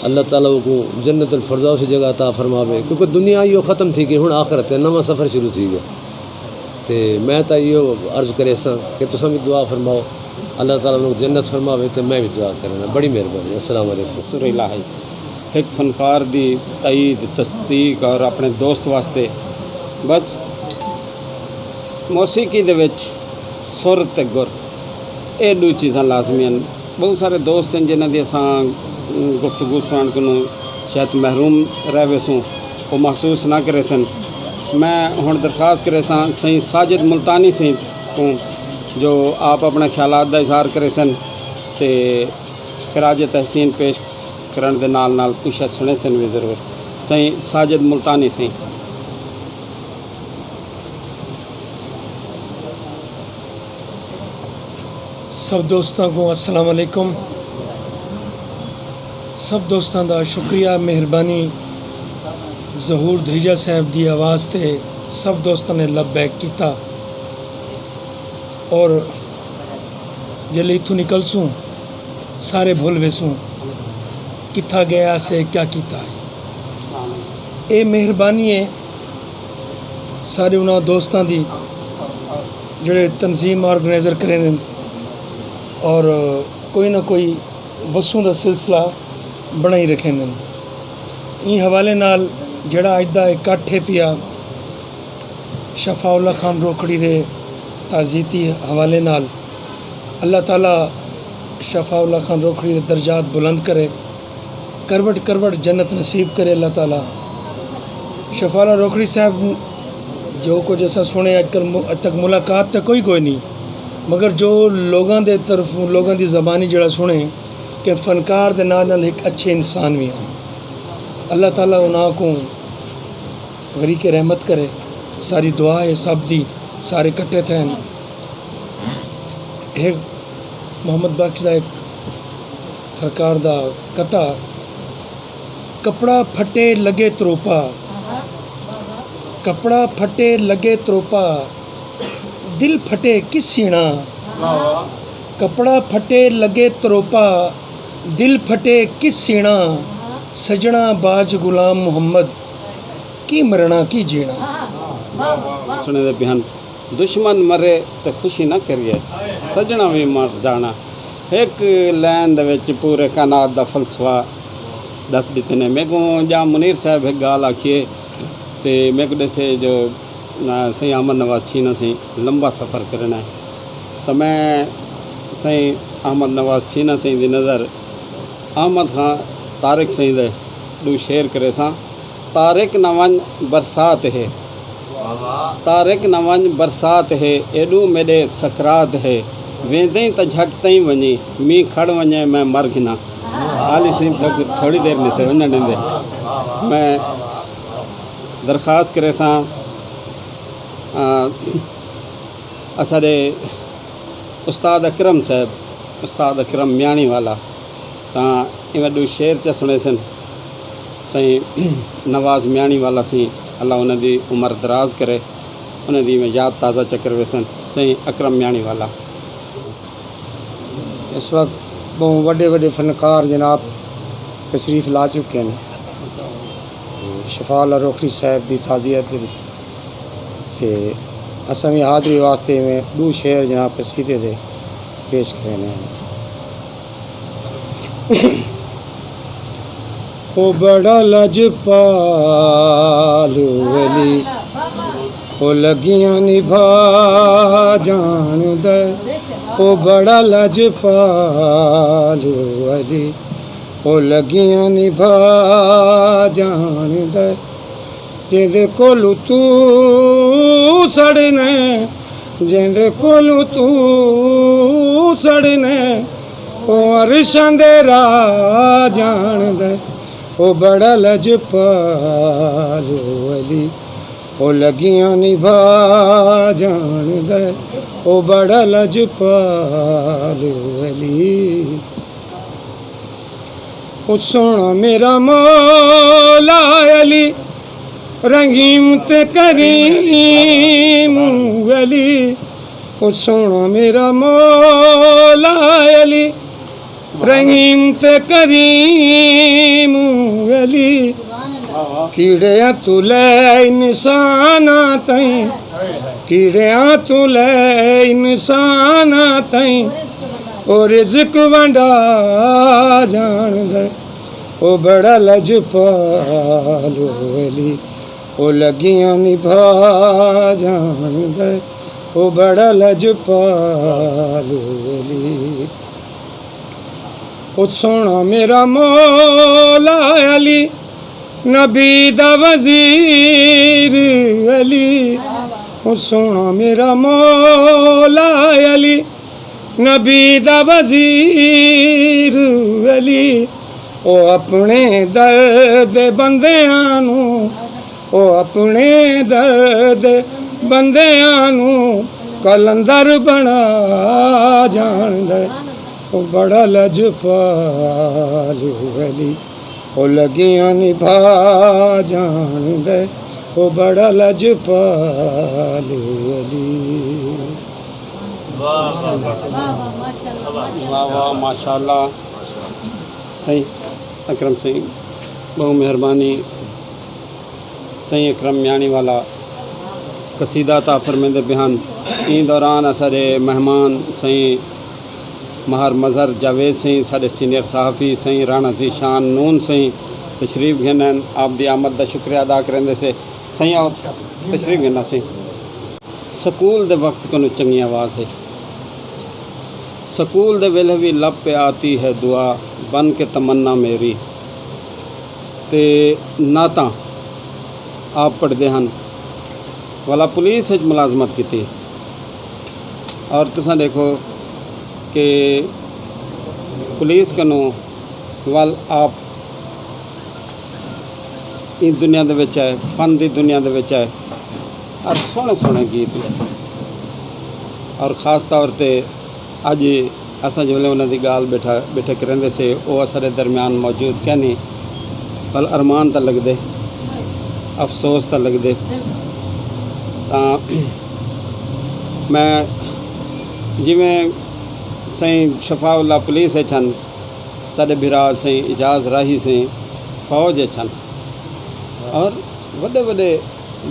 اللہ تعالیٰ اوکوں جنت الفردوس جگہ عطا فرماوے، کیونکہ دنیا ایہو ختم تھی ڳئی، ہݨ آخرت ہے، نواں سفر شروع تھی ڳیا۔ تے میں تاں ایہو عرض کریساں کہ تساں وی دعا فرماؤ، اللہ تعالیٰ انہاں کوں جنت فرماوے، تے میں وی دعا کرینداں۔ بڑی مہربانی۔ السلام علیکم۔ سر الٰہی، ہک فنکار دی تائید، تصدیق اور اپݨے دوست واسطے بس موسیقی دے وچ سر تے گر، اے ݙو چیزاں لازمی ہن۔ ٻہوں سارے دوست ہن جنہاں دی اساں گفتگو سݨݨ کنوں شاید محروم رہ ویسوں، او محسوس نہ کریسن۔ میں ہݨ درخواست کریساں سئیں ساجد ملتانی سئیں کوں جو آپ اپݨے خیالات دا اظہار کریسن تے خراج تحسین پیش کرݨ دے نال نال کجھ سݨیسن وی ضرور۔ سئیں ساجد ملتانی سئیں۔ سب دوستاں کوں السلام علیکم۔ سب دوستاں دا شکریہ، مہربانی۔ ظہور دھریجہ صاحب دی آواز تے سب دوستاں نے لبیک کیتا۔ اور جلے اتھوں نکلسوں، سارے بھل ویسوں کتھا ڳئے ہاسے، کیا کیتا ہے۔ اے مہربانی ہے سارے انہاں دوستاں دی جڑے تنظیم آرگنائزر کریندن اور کوئی نہ کوئی وسوں دا سلسلہ بݨائی رکھیندن۔ ایں حوالے نال جڑا اڄ دا اکٹھ ہے پیا، شفاء اللہ خان روکھڑی دے تعزیتی حوالے نال، اللہ تعالیٰ شفاء اللہ خان روکھڑی دے درجات بلند کرے، کروٹ کروٹ جنت نصیب کرے اللہ تعالیٰ۔ شفاء اللہ روکھڑی صاحب، جو کجھ اساں سݨے اڄ کل م-، اڄ تک ملاقات تاں کوئی کوئی نہیں، مگر جو لوگاں دے طرف، لوگاں دی زبانی جڑا سݨے کہ فنکار دے نال نال ہک اچھے انسان وی ہن۔ اللہ تعالیٰ انہاں کوں غریق رحمت کرے۔ ساری دعا ہے سب دی، سارے کٹھے تھے ہن۔ ہک محمد بخش دا ہک سرکار دا قطعہ، کپڑا پھٹے لڳے تروپا، کپڑا پھٹے لڳے تروپا، دل پھٹے کس سیݨا، کپڑا پھٹے لڳے تروپا، دل پھٹے کس سیݨا، سڄݨا باج غلام محمد، کی مرݨا کی جیݨا۔ سݨیندے پئے ہن۔ دشمن مرے تے خوشی نہ کریے، سڄݨا وی مر جاݨا۔ ہک لائن دے وچ پورے کائنات دا فلسفہ ݙس ݙتے نے۔ میکوں ڄام منیر صاحب ہک ڳالھ آکھی ہے تے میکوں ݙسے جو، آ، سئیں احمد نواز چھینا سئیں لمبا سفر کرݨا ہے، تاں میں سئیں احمد نواز چھینا سئیں دی نظر احمد خان طارق سئیں دے ݙو شعر کریساں۔ طارق نہ ونڄ برسات ہے، طارق نہ ونڄ برسات ہے، ایݙوں میݙے سکرات ہے، ویندیں تاں جھٹ تئیں ونڄیں، مینہ کھڑ ونڄے میں مر گھناں۔ عالی سئیں تاں تھوڑی دیر نسے ونڄݨ ݙیندے۔ میں درخواست کریساں، آ، اساݙے استاد اکرم صاحب، استاد اکرم میاݨی والا، تاں ایویں ݙو شعر چا سݨیسن۔ سئیں نواز میاݨی والا سئیں، اللہ انہاں دی عمر دراز کرے، انہاں دی ایویں یاد تازہ چا کرویسن۔ سئیں اکرم میاݨی والا۔ اس وقت ٻہوں وݙے وݙے فنکار جناب تشریف لا چکے ہن۔ شفاء اللہ روکھڑی صاحب دی تعزیت دے وچ تے اساں وی حاضری واسطے ایویں ݙو شعر جناب قصیدے دے پیش کریندے ہن۔ او بڑا لجپال ولی، او لڳیاں نبھا جاݨ دے، او بڑا لجپال علی۔ او لڳیاں نبھا جاݨ دے، جیندے کولوں توں سڑنے، جیندے کولوں توں سڑنے، او عرشاں دے راہ جاݨ دے، او بڑا لجپال علی۔ او لڳیاں نبھا جاݨ دے، او بڑا لجپال علی۔ او سوہݨا میرا مولا علی، رحیم تے کریم علی۔ او سوہݨا میرا مولا علی، رحیم تے کریم علی۔ کیڑیاں توں لے انساناں تائیں، کیڑیاں توں لے انساناں تائیں، او رزق ونڈا جاݨ دے، او بڑا لجپال علی۔ او لڳیاں نبھا جاݨ دے، او بڑا لجپال علی۔ او سوہݨا میرا مولا علی، نبی دا وزیر علی۔ او سوہݨا میرا مولا علی، نبی دا وزیر علی۔ او اپݨے در دے بندیاں نوں، او اپݨے در دے بندیاں نوں قلندر بݨا جاݨ دے، او بڑا لجپال علی۔ او لڳیاں نبھا جاݨ دے، او بڑا لجپال علی۔ واہ واہ، ماشاءاللہ۔ سائیں اکرم سائیں، ٻہوں مہربانی۔ سائیں اکرم میاݨی والا قصیدہ عطا فرمیندے پئے ہن۔ ایں دوران اساݙے مہمان سائیں ماہر مظہر جاوید سائیں، ساݙے سینئر صحافی سائیں رانا ذیشان نون سائیں تشریف گھن آئن۔ آپ دی آمد دا شکریہ ادا کریندے سے۔ سائیں، آؤ، تشریف گھن آؤ سائیں۔ سکول دے وقت کنوں چنڳی آواز ہے۔ سکول دے ویلھے وی لب پہ آتی ہے دعا، بن کے تمنا میری۔ تے نعتاں آپ پڑھدے ہن۔ والا پولیس وچ ملازمت کیتی۔ اور تساں ݙیکھو کہ پولیس کنوں ول آپ ایں دنیا دے وچ ہے، فن دی دنیا دے وچ ہے، اور سوہݨے سوہݨے گیت ڳائے۔ اور خاص طور تے اڄ اساں جیویں انہاں دی ڳالھ ٻیٹھا، ٻیٹھے کریندے سے، او اساݙے درمیان موجود کینی، ول ارمان تاں لڳدے، افسوس تاں لڳدے۔ تاں میں جیویں سائیں شفاء اللہ پولیس اچ ہن، ساݙے بھرا سائیں اعجاز راہی سائیں فوج اچ ہن، اور وݙے وݙے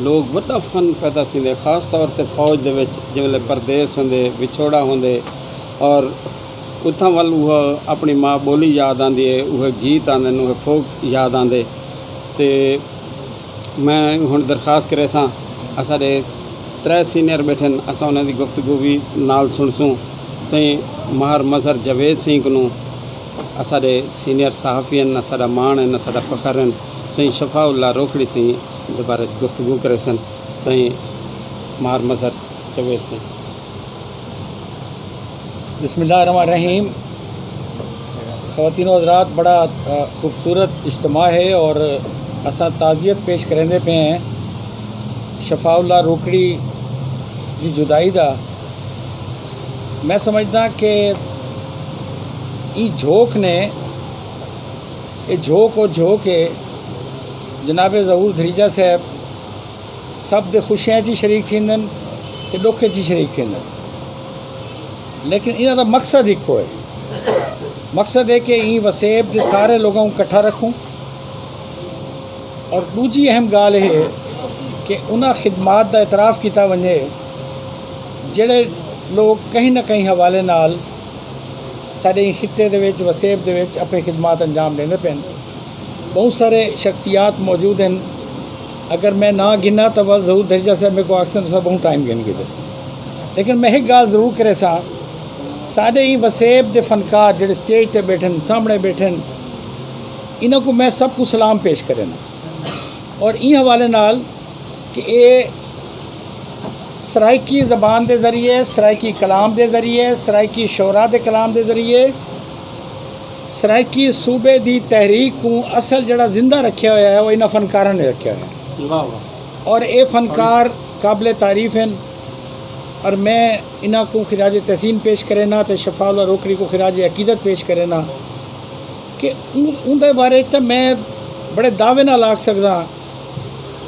لوگ، وݙا فن پیدا تھیندے، خاص طور تے فوج دے وچ جیں ویلے پردیس ہوندے، وچھوڑا ہوندے، اور اتھاں ول اوہ اپݨی ماء ٻولی یاد آندی ہے، اوہ گیت آندن، اوہ فوک یاد آندے۔ تے میں ہݨ درخواست کریساں، اساݙے ترے سینئر ٻیٹھن، اساں انہاں دی گفتگو وی نال سݨسوں۔ سئیں ماہر مظہر جاوید سئیں کنوں، اساݙے سینئر صحافی ہن، اساݙا ماݨ ہن، اساݙا فخر ہن۔ سئیں شفاء اللہ روکھڑی سئیں دے بارے گفتگو کریسن۔ سئیں ماہر مظہر جاوید سئیں۔ بسم اللہ الرحمن الرحیم۔ خواتین و حضرات، بڑا، آ، خوبصورت اجتماع ہے اور اساں تعزیت پیش کریندے پئے ہیں شفاء اللہ روکڑی دی جدائی دا۔ میں سمجھدا کہ ایں جھوک نے، اے جھوک او جھوک ہے، جناب ظہور دھریجہ صاحب سب دے خوشیاں اچ ہی شریک تھیندن تے ݙکھ اچ ہی شریک تھیندن، لیکن انہاں دا مقصد ہکو ہے۔ مقصد ہے کہ ایں وسیب دے سارے لوگاں کوں کٹھا رکھوں، اور ݙوجھی اہم ڳالھ اے ہے کہ انہاں خدمات دا اعتراف کیتا ونڄے جیڑھے لوگ کہیں نہ کہیں حوالے نال ساݙے ایں خطے دے وچ، وسیب دے وچ اپݨی خدمات انجام ݙیندے پئن۔ ٻہوں سارے شخصیات موجود ہن، اگر میں نہ گھناں تاں ول ضرور دھریجہ صاحب میکوں آکھسن تساں ٻہوں ٹائم گھن گھدے۔ لیکن میں ہک ڳالھ ضرور کریساں، ساݙے ایں وسیب دے فنکار جیڑھے سٹیج تے ٻیٹھن، سامݨے ٻیٹھن، انہاں کوں میں سب کوں سلام پیش کرینداں۔ اور ایں حوالے نال کہ اے سرائیکی زبان دے ذریعے، سرائیکی کلام دے ذریعے، سرائیکی شعراء دے کلام دے ذریعے سرائیکی صوبے دی تحریک کوں اصل جیڑھا زندہ رکھیا ہویا ہے، او انہاں فنکاراں نے رکھیا ہویا ہے۔ واہ واہ۔ اور اے فنکار قابل تعریف ہن، اور میں انہاں کوں خراج تحسین پیش کرینا تے شفاء اللہ روکڑی کوں خراج عقیدت پیش کرینا کہ اوں، اوں دے بارے تے میں بڑے دعوے نال آکھ سکدا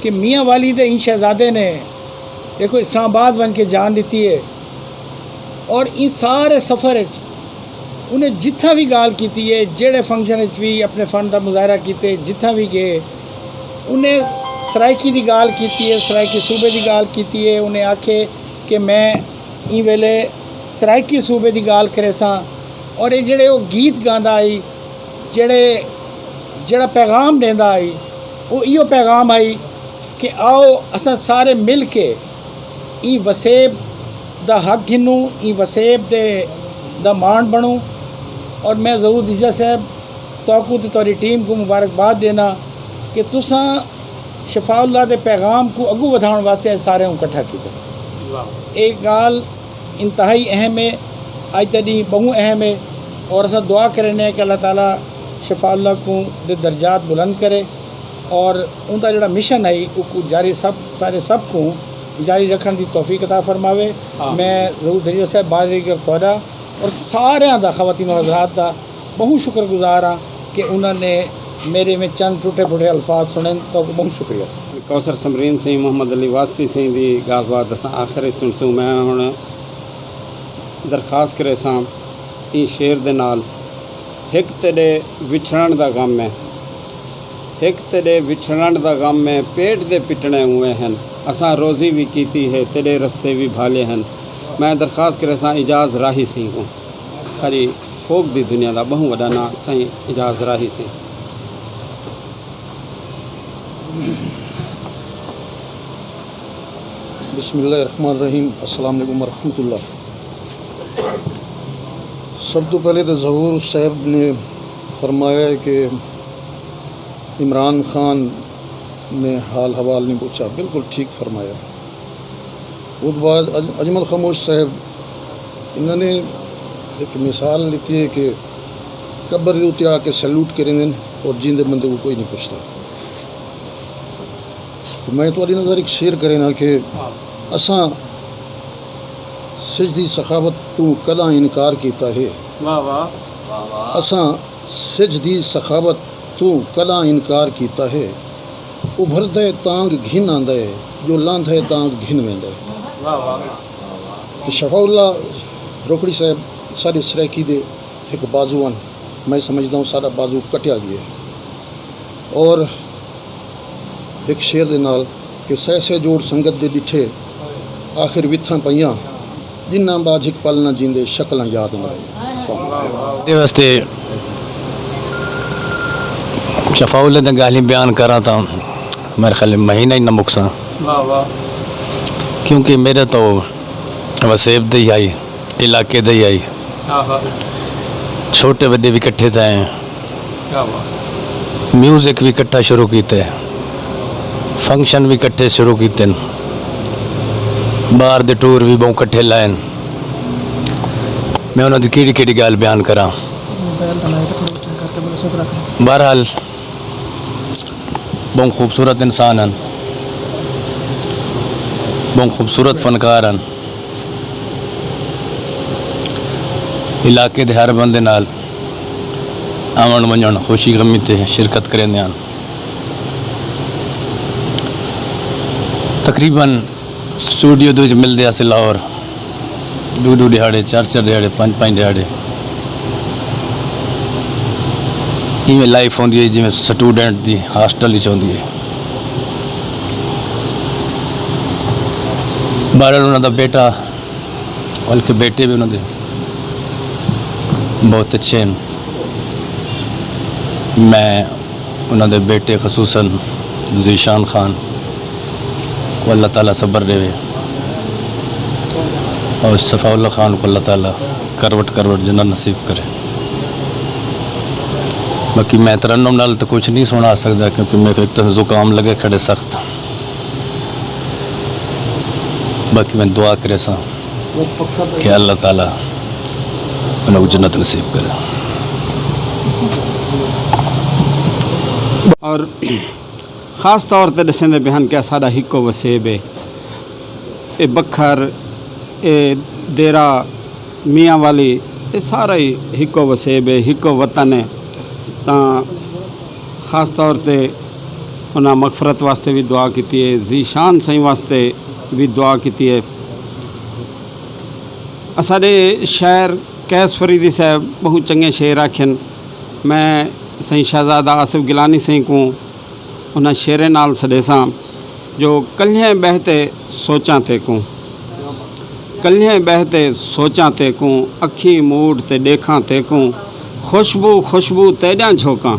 کہ میاں والی دے ایں شہزادے نے، ݙیکھو، اسلام آباد ونڄ کے جان ݙتی ہے، اور ایں سارے سفر اچ انہیں جتھاں وی ڳالھ کیتی ہے، جیڑھے فنکشن اچ وی اپݨے فن دا مظاہرہ کیتے، جتھاں وی ڳئے، انہیں سرائیکی دی ڳالھ کیتی ہے، سرائیکی صوبے دی ڳالھ کیتی ہے۔ انہیں آکھے کہ میں ایں ویلے سرائیکی صوبے دی ڳالھ کریساں، اور اے جیڑھے او گیت گاندا ہئی، جیڑھے، جیڑھا پیغام ݙیندا ہئی، او ایہو پیغام ہئی کہ آؤ اساں سارے مل کے ایں وسیب دا حق گھنوں، ایں وسیب دے، دا ماݨ بݨوں۔ اور میں ظہور دھریجہ صاحب، تہاکوں تے تہاݙی ٹیم کوں مبارکباد ݙینا کہ تساں شفاء اللہ دے پیغام کوں اڳوں ودھاوݨ واسطے اڄ سارے کوں اکٹھا کیتے۔ واہ۔ اے ڳالھ انتہائی اہم ہے، اڄ دا ݙینہہ ٻہوں اہم ہے، اور اساں دعا کریندے ہیں کہ اللہ تعالیٰ شفاء اللہ کوں دے درجات بلند کرے، اور اوندا جیڑھا مشن ہے، اوکوں جاری، سب، سارے سب کوں جاری رکھݨ دی توفیق عطا فرماوے۔ آمین۔ میں ظہور دھریجہ صاحب، بار بار تہاݙا اور ساریاں دا، خواتین و حضرات دا ٻہوں شکر گزار ہاں کہ انہاں نے میݙے میں چند ٹٹے پھٹے الفاظ سݨن، تہاکوں ٻہوں شکریہ۔ کوثر سمرین سئیں، محمد علی واسطی سئیں دی ڳالھ بات اساں آخر اچ سݨسوں۔ میں ہݨ درخواست کریساں ایں شعر دے نال، ہک تیݙے وچھڑݨ دا غم ہے، ہک تیݙے وچھڑݨ دا غم ہے، پیٹ دے پٹݨے ہوئے ہن، اساں روزی وی کیتی ہے، تیݙے رستے وی بھالے ہن۔ میں درخواست کریساں اعجاز راہی سئیں کوں، ساری فوک دی دنیا دا ٻہوں وݙا ناں سئیں اعجاز راہی سئیں۔ بسم اللہ الرحمن الرحیم۔ السلام علیکم ورحمۃ اللہ۔ سب تو پہلے تو ظہور صاحب نے فرمایا ہے کہ عمران خان نے حال حوال نہیں پوچھا، بالکل ٹھیک فرمایا۔ اس بعد اج-، اجمل خاموش صاحب انہاں نے ایک مثال لکھی ہے کہ قبر دے اتے آ کے سیلوٹ کریندن اور جیندے بندے کو کوئی نہیں پوچھتا۔ تو میں تہاݙی نظر ایک شعر کرینا کہ اساں سجھ دی سخاوت توں کݙاں انکار کیتا ہے۔ واہ واہ۔ اساں سجھ دی سخاوت توں کݙاں انکار کیتا ہے۔ ابھردے تانگ گھن آندا ہے، جو لاندھے تانگ گھن ویندا ہے۔ واہ واہ۔ تو شفاء اللہ روکڑی صاحب ساݙے سرائیکی دے ہک بازو ہن، میں سمجھدا ہوں ساݙا بازو کٹیا ڳیا ہے۔ اور ہک شعر دے نال کہ سہ سہ جوڑ سنگت دے ݙٹھے، آخر وتھاں پئیاں، جنہاں بعد ہک پل نہ جیندے، شکلاں یاد نہ رہیاں۔ میݙے واسطے شفاء اللہ دیاں ڳالھیں بیان کراں تاں میرے خیال مہینہ ہی نہ مکساں۔ واہ واہ۔ کیونکہ میݙا تو وسیب دے ہی آئی، علاقے دے ہی آئی۔ آہا۔ چھوٹے وݙے وی کٹھے تھئے ہیں۔ کیا بات۔ میوزک وی کٹھا شروع کیتے، فنکشن وی کٹھے شروع کیتے، ٻاہر دے ٹور وی ٻہوں کٹھے لائن۔ میں انہاں دی کیڑھی کیڑھی ڳالھ بیان کراں۔ موبائل دا مائیک تھوڑا اچا کر تے بولو، سب رکھ۔ بہرحال، ٻہوں خوبصورت انسان ہن، ٻہوں خوبصورت فنکار ہن۔ علاقے دے ہر بندے نال آوݨ ونڄݨ، خوشی غمی تے شرکت کریندے ہن۔ تقریباً اسٹوڈیو دے وچ ملدے ہاسے لاہور، ݙو ݙو ݙیہاڑے، چار چار ݙیہاڑے، پنج پنج ݙیہاڑے۔ ایویں لائف ہوندی ہے جیویں سٹوڈنٹ دی ہاسٹل وچ ہوندی ہے۔ بہرحال انہاں دا بیٹا، بلکہ بیٹے بھی انہاں دے بہت اچھے ہیں۔ میں انہاں دے بیٹے خصوصاً ذیشان خان، کو اللہ تعالیٰ صبر ݙیوے، اور صفاء اللہ خان کو اللہ تعالیٰ کروٹ کروٹ جنت نصیب کرے۔ باقی میں ترنم نال تو کچھ نہیں سݨا سڳدا، کیونکہ میکوں ایک تو زکام لڳے کھڑے سخت۔ باقی میں دعا کریساں کہ اللہ تعالیٰ انہاں کوں جنت نصیب کرے۔ اور خاص طور تے ݙسیندے پئے ہن کہ اساݙا ہکو وسیب ہے، اے بکھر، اے دیرہ میاں والی، اے سارا ہی ہکو وسیب ہے، ہکو وطن ہے۔ تاں خاص طور تے انہاں مغفرت واسطے وی دعا کیتی ہے، ذیشان سئیں واسطے وی دعا کیتی ہے۔ اساݙے شاعر قیس فریدی صاحب ٻہوں چنڳے شعر آکھن۔ میں سئیں شہزادہ آصف گیلانی سئیں کوں انہاں شعریں نال سݙیساں جو کلھیں ٻہہ تے سوچاں تیکوں، کلھیں ٻہہ تے سوچاں تیکوں، اکھیں موڑ تے ݙیکھاں تیکوں، خوشبو خوشبو تیݙیاں جھوکاں،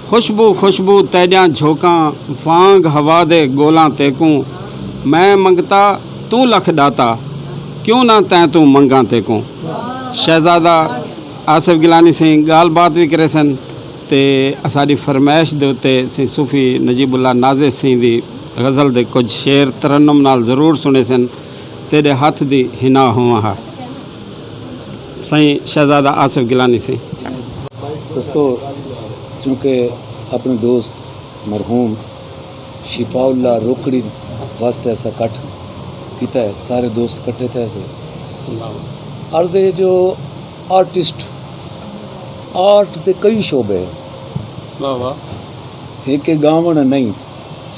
خوشبو خوشبو تیݙیاں جھوکاں، وانگ ہوا دے ڳولاں تیکوں، میں منگتا توں لکھ ݙاتا، کیوں نہ تیں توں منگاں تیکوں۔ شہزادہ آصف گیلانی سئیں ڳالھ بات وی کریسن تے اساݙی فرمائش دے اتے سئیں صوفی نجیب اللہ نازش سئیں دی غزل دے کجھ شعر ترنم نال ضرور سݨیسن۔ تیݙے ہتھ دی حنا ہوواں ہا۔ سئیں شہزادہ آصف گیلانی سئیں۔ دوستو، چونکہ اپݨے دوست مرحوم شفاء اللہ روکڑی واسطے اساں کٹھ کیتا ہے، سارے دوست کٹھے تھئے سے۔ عرض ہے جو آرٹسٹ، آرٹ دے کئی شعبے ہیں۔ واہ واہ۔ ہک ڳاوݨ نہیں،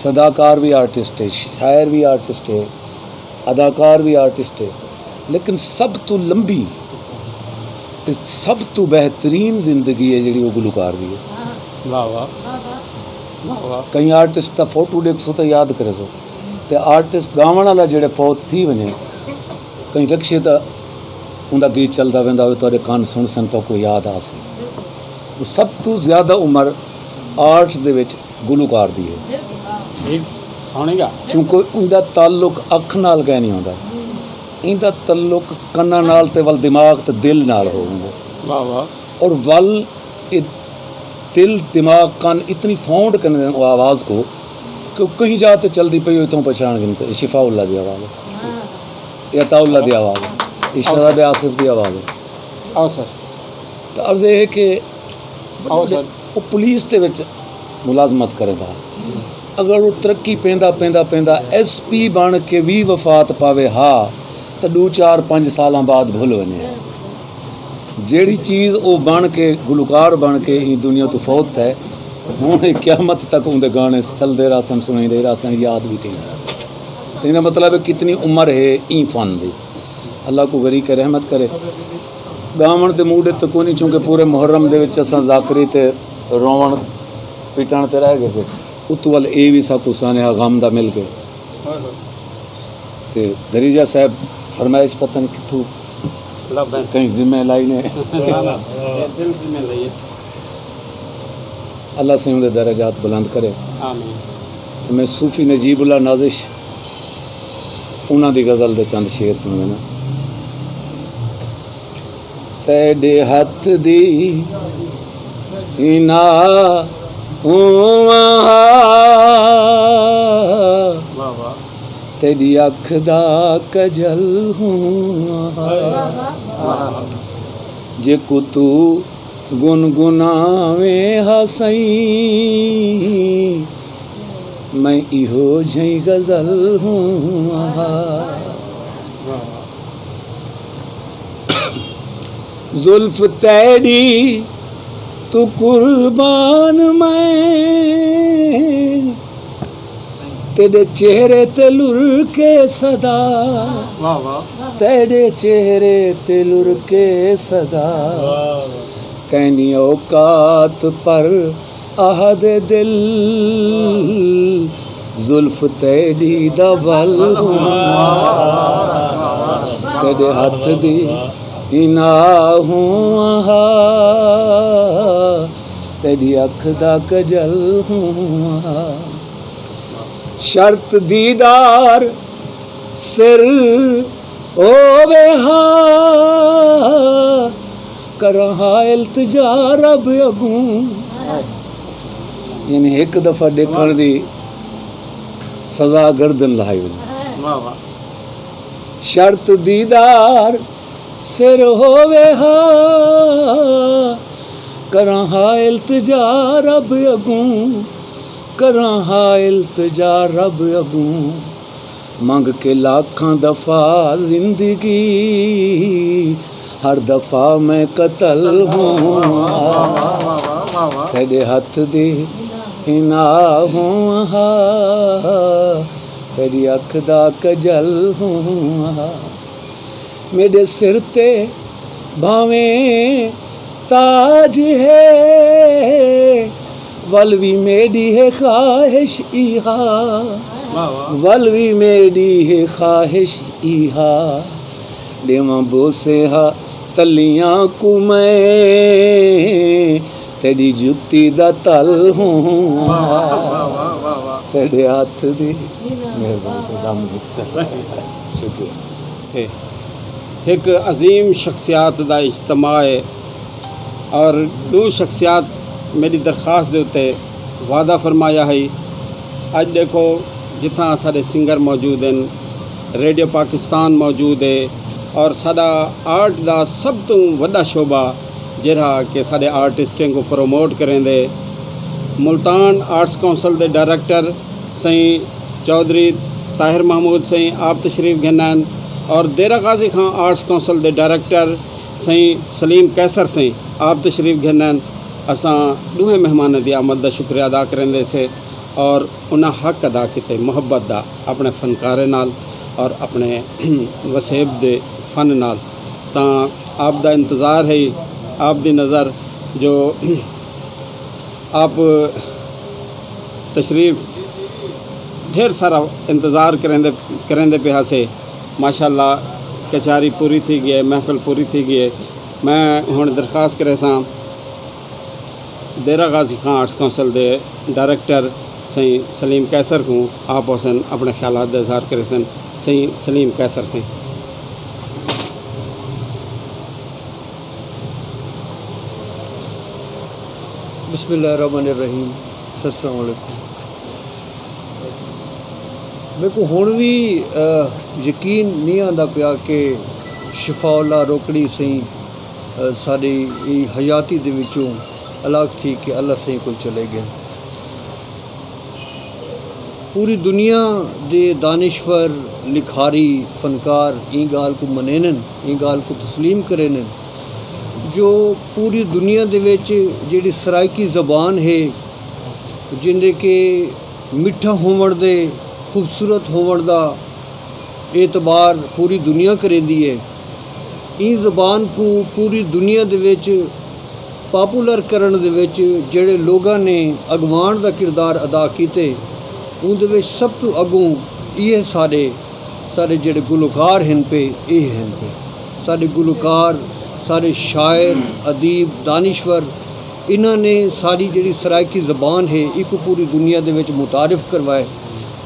صداکار بھی آرٹسٹ ہے، شاعر بھی آرٹسٹ ہے، اداکار بھی آرٹسٹ ہے، لیکن سب تو لمبی تے سب تو بہترین زندگی ہے جیڑھی، وہ گلوکار دی ہے۔ واہ واہ۔ واہ واہ۔ کئی آرٹسٹ دا فوٹو ݙیکھسو تاں یاد کریسو، تے آرٹسٹ ڳاوݨ والا جیڑھے فوت تھی ونڄے، کہیں رکشے تے اوندا گیت چلدا ویندا ہووے، تہاݙے کن سݨسن، تہاکوں یاد آسی۔ سب توں زیادہ عمر آرٹ دے وچ گلوکار دی ہے۔ ٹھیک، سوہݨی ڳالھ۔ کیونکہ اوندا تعلق اکھ نال کائنی ہوندا، ایندا تعلق کناں نال تے ول دماغ تے دل نال ہو ویندے۔ واہ واہ۔ اور ول اے دل، دماغ، کن اتنی فاؤنڈ کریندے او آواز کوں کہ او کہیں جاہ تے چلدی پئی ہو، اتھوں پچھاݨ گھن تے شفاء اللہ دی آواز ہے، اے عطاء اللہ دی آواز ہے، اے شہزادے آصف دی آواز ہے۔ آؤ سر۔ تے عرض اے ہے کہ آؤ سر۔ او پولیس دے وچ ملازمت کریندا ہا۔ اگر او ترقی پیندا پیندا پیندا ایس پی بݨ کے وی وفات پاوے ہا، تاں ݙو چار پنج سالاں بعد بھل ونڄے۔ جیڑھی چیز او بݨ کے، گلوکار بݨ کے ایں دنیا توں فوت تھئے، ہݨ اے قیامت تک اوندے گانے چلدے رہسن، سݨیندے رہسن، یاد وی تھیندے رہسن۔ تے ایندا مطلب ہے کتنی عمر ہے ایں فن دی۔ اللہ کوں غریق رحمت کرے۔ ڳاوݨ تے موڈ تے کونی، چونکہ پورے محرم دے وچ اساں ذاکری تے رووݨ پٹݨ تے رہ ڳئے سے۔ اتوں ول اے وی ساکوں سانحہ غم دا مل ڳئے۔ تے دھریجہ صاحب فرمائش پتہ نہیں کتھوں کہیں ذمہ لائی نے۔ اللہ سئیں اوندے درجات بلند کرے۔ آمین۔ تے میں صوفی نجیب اللہ نازش انہاں دی غزل دے چند شعر سݨوینداں۔ تیݙے ہتھ دی حنا ہوواں ہا، واہ واہ۔ تیݙی اکھ دا کجل ہوواں ہا، واہ واہ۔ جیکوں توں گنگناویں ہا سئیں، میں ایہو جھئیں غزل ہوواں ہا۔ زلف تیݙی توں قربان میں، تیݙے چہرے تے لرکے صدا، واہ واہ۔ تیݙے چہرے تے لرکے صدا۔ واہ واہ۔ کینی اوقات پر آہدے دل، زلف تیݙی دا ول ہوواں، تیݙے ہتھ دی حنا ہوواں ہا، تیݙی اکھ دا کجل ہوواں ہا۔ شرط دیدار سر ہووے ہا، کراں ہا التجا رب اڳوں۔ یعنی ہک دفعہ ݙیکھݨ دی سزا گردن لہائی ونڄے۔ شرط دیدار سر ہووے ہا، کراں ہا التجا رب اڳوں، کراں ہا التجا رب اڳوں۔ منگ کے لاکھاں دفعہ زندگی، ہر دفعہ میں قتل ہوں۔ تیݙے ہتھ دی حنا ہوں ہا، تیݙی اکھ دا کجل ہوں ہا۔ میݙے سر تے بھانویں تاج ہے، ول وی میݙی ہے خواہش ایہا، ول وی میݙی ہے خواہش ایہا۔ ݙیواں بوسے ہا تلیاں کوں میں، تیݙی جتی دا تل ہوں ہا، تیݙے ہتھ دی مہربانی۔ شکریہ۔ ہے۔ ہک عظیم شخصیات دا اجتماع ہے اور ݙو شخصیات میݙی درخواست دے اتے وعدہ فرمایا ہئی۔ اڄ ݙیکھو، جتھاں ساݙے سنگر موجود ہن، ریڈیو پاکستان موجود ہے اور ساݙا آرٹ دا سب توں وݙا شعبہ جیڑھا کہ ساݙے آرٹسٹیں کوں پروموٹ کریندے، ملتان آرٹس کونسل دے ڈائریکٹر سئیں چوہدری طاہر محمود سئیں آپ تشریف گھن آئن اور دیرہ غازی خان آرٹس کونسل دے ڈائریکٹر سئیں سلیم قیصر سئیں آپ تشریف گھن آئن۔ اساں ݙوہیں مہماناں دی آمد دا شکریہ ادا کریندے سے اور انہاں حق ادا کیتے محبت دا اپݨے فنکاریں نال اور اپݨے وسیب دے فن نال۔ تاں آپ دا انتظار ہے، آپ دی نظر جو آپ تشریف ڈھیر سارا انتظار کریندے، کریندے پئے ہاسے۔ ماشاءاللہ کچاری پوری تھی ڳئی ہے، محفل پوری تھی ڳئی ہے۔ میں ہݨ درخواست کریساں دیرہ غازی خان آرٹس کونسل دے ڈائریکٹر سئیں سلیم قیصر کوں، آپ حسن اپݨے خیالات دا اظہار کریسن۔ سئیں سلیم قیصر سئیں۔ بسم اللہ الرحمن الرحیم۔ سر السلام علیکم۔ میکوں ہݨ وی، آ، یقین نہیں آندا پیا کہ شفاء اللہ روکڑی سئیں، آ، ساݙی ای حیاتی دے وچوں الگ تھی کے اللہ سئیں کول چلے ڳئے۔ پوری دنیا دے دانشور، لکھاری، فنکار ایں ڳالھ کوں منینن، ایں ڳالھ کوں تسلیم کرینن جو پوری دنیا دے وچ جیڑھی سرائیکی زبان ہے، جیندے کہ مٹھا ہووݨ دے، خوبصورت ہووݨ دا اعتبار پوری دنیا کریندی ہے۔ ایں زبان کوں پوری دنیا دے وچ پاپولر کرݨ دے وچ جیڑھے لوگاں نے اڳواݨ دا کردار ادا کیتے، اوندے وچ سب توں اڳوں ایہے ساݙے، ساݙے جیڑھے گلوکار ہن پئے، ایہے ہن پئے۔ ساݙے گلوکار، ساݙے شاعر، ادیب، دانشور، انہاں نے ساݙی جیڑھی سرائیکی زبان ہے، ایکوں پوری دنیا دے وچ متعارف کروائے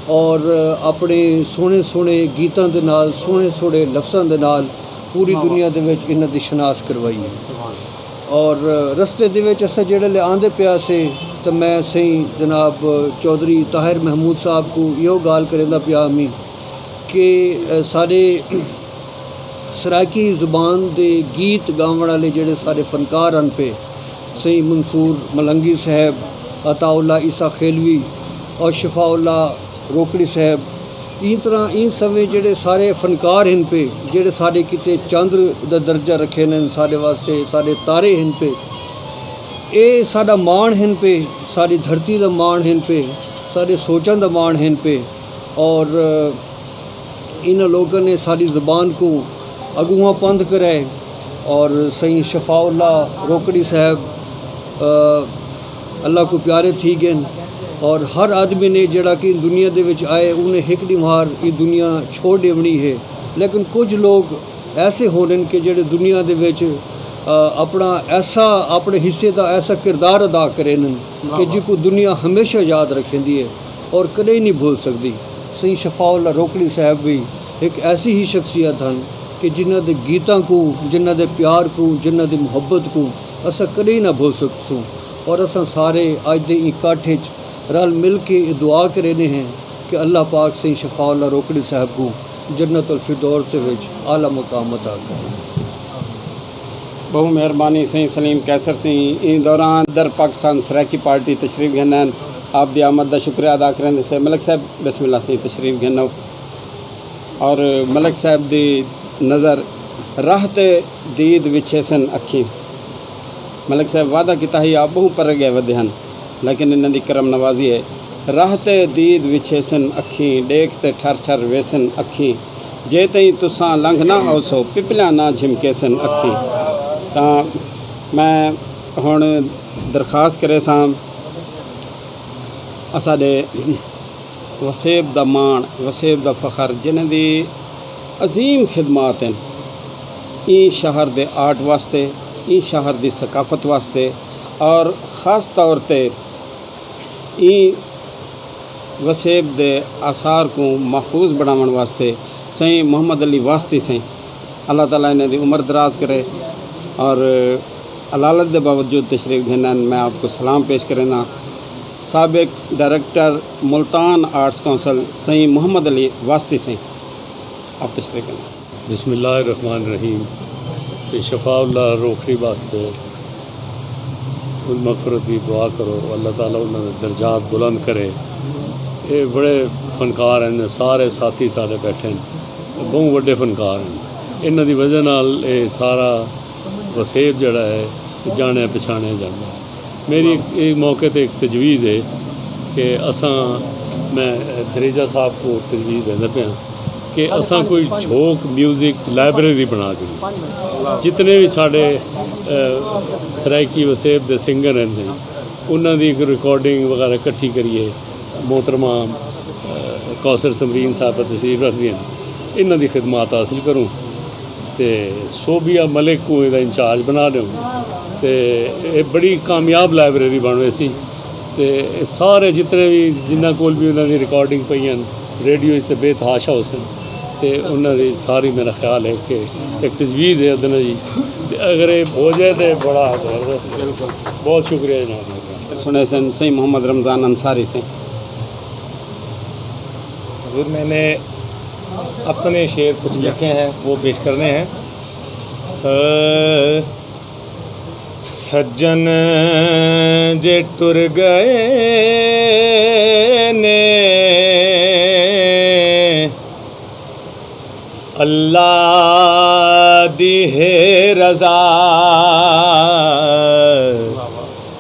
اور اپݨے سوہݨے سوہݨے گیتاں دے نال، سوہݨے سوہݨے لفظاں دے نال پوری دنیا دے وچ انہاں دی شناس کروائی ہے۔ اور رستے دے وچ اساں جیڑھے لے آندے پئے ہاسے تاں میں سئیں جناب چوہدری طاہر محمود صاحب کوں ایہو ڳالھ کریندا پیا ہمی کہ، اے، ساݙے سرائیکی زبان دے گیت ڳاوݨ آلے جیڑھے ساݙے فنکار ہن پئے، سئیں منصور ملنگی صاحب، عطاء اللہ عیسیٰ خیلوی اور شفاء اللہ روکڑی صاحب، ایں طرح ایں سویں جیڑھے سارے فنکار ہن پئے، جیڑھے ساݙے کیتے چندر دا درجہ رکھیندن، ساݙے واسطے ساݙے تارے ہن پئے، اے ساݙا ماݨ ہن پئے، ساݙی دھرتی دا ماݨ ہن پئے، ساݙے سوچاں دا ماݨ ہن پئے۔ اور انہاں لوکاں نے ساݙی زبان کوں اڳونہاں پندھ کرائے اور سئیں شفاء اللہ روکڑی صاحب، آ، اللہ کوں پیارے تھی ڳئن اور ہر آدمی نے جیڑھا کہ دنیا دے وچ آئے، انہیں ہک ݙینہوار ایں دنیا چھوڑ ݙیوݨی ہے، لیکن کجھ لوگ ایسے ہوندن کہ جیڑھے دنیا دے وچ، آ، اپݨا ایسا، اپݨے حصے دا ایسا کردار ادا کریندن کہ جیکوں دنیا ہمیشہ یاد رکھیندی ہے۔ اور کݙے نی بھل سڳدی۔ سئیں شفاء اللہ روکڑی صاحب وی ہک ایسی ہی شخصیت ہن کہ جنہاں دے گیتاں کوں، جنہاں دے پیار کوں، جنہاں دی محبت کوں اساں کݙے نہ بھل سڳسوں۔ اور اساں سارے اڄ دے ایں کٹھ اچ رل مل کے اے دعا کریندے ہیں کہ اللہ پاک سئیں شفاء اللہ روکڑی صاحب کوں جنت الفردوس دے وچ اعلیٰ مقام عطا کرے۔ ٻہوں مہربانی سئیں سلیم قیصر سئیں۔ ایں دوران صدر پاکستان سرائیکی پارٹی تشریف گھن ہن، آپ دی آمد دا شکریہ ادا کریندے سے۔ ملک صاحب بسم اللہ سئیں تشریف گھنو۔ اور ملک صاحب دی نظر راہ تے دید وچھیسن اکھیں۔ ملک صاحب وعدہ کیتا ہئی آپ ٻہوں پرے ڳئے ودے ہن، لیکن انہاں دی کرم نوازی ہے۔ راہ تے دید وچھیسن اکھیں، ݙیکھ تے ٹھر ٹھر ویسن اکھیں، جے تئیں تساں لنگھ نہ آؤسو، پپلیاں نہ جھمکیسن اکھیں۔ تاں میں ہݨ درخواست کریساں اساݙے وسیب دا ماݨ، وسیب دا فخر، جنہاں دی عظیم خدمات ہن ایں شہر دے آرٹ واسطے، ایں شہر دی ثقافت واسطے، اور خاص طور تے ایں وسیب دے آثار کوں محفوظ بݨاوݨ واسطے سئیں محمد علی واسطی سئیں، اللہ تعالیٰ انہاں دی عمر دراز کرے۔ اور علالت دے باوجود تشریف گھن ہن، میں آپ کوں سلام پیش کرینداں۔ سابق ڈائریکٹر ملتان آرٹس کونسل سئیں محمد علی واسطی سئیں، آپ تشریف گھن۔ بسم اللہ الرحمن الرحیم۔ تے شفاء اللہ روکھڑی واسطے ان مغفرت دی دعا کرو، اللہ تعالیٰ انہاں دے درجات بلند کرے۔ اے بڑے فنکار ہن، سارے ساتھی سارے بیٹھے ہن، بہوں وڈے فنکار ہن۔ انہاں دی وجہ نال اے سارا وسیب جڑا ہے جانیا پچھانیا جاندا ہے۔ میری ایک موقع تے ایک تجویز ہے کہ اساں، میں دریجہ صاحب کو تجویز دیندا پیاں کہ اساں کوئی جھوک میوزک لائبریری بنا کے جتنے بھی ساڈے سرائیکی وسیب دے سنگر ہیں، انہاں دی ایک ریکارڈنگ وغیرہ کٹھی کریے۔ محترمہ کوثر سمرین صاحبہ تشریف رکھدی ہیں، انہاں دی خدمات حاصل کروں تے صوبیہ ملک کوں ایندا انچارج بنا ݙیوں تے اے بڑی کامیاب لائبریری بݨ ویسی۔ تے سارے جتنے بھی جنہاں کول بھی انہاں دی ریکارڈنگ پئی ہیں، ریڈیو اچ تے بے تحاشا ہوسن۔ تے انہاں دی ساری میرا خیال ہے کہ ایک تجویز ہے ادنا جی، تے اگر اے ہو جائے تے بڑا زبردست ہے۔ بہت شکریہ جناب۔ سݨیسن سئیں محمد رمضان انصاری سئیں۔ حضور میں نے اپنے شعر کچھ لکھے ہیں، وہ پیش کرنے ہیں۔ سجن جے ٹر گئے نے، اللہ دی ہے رضا۔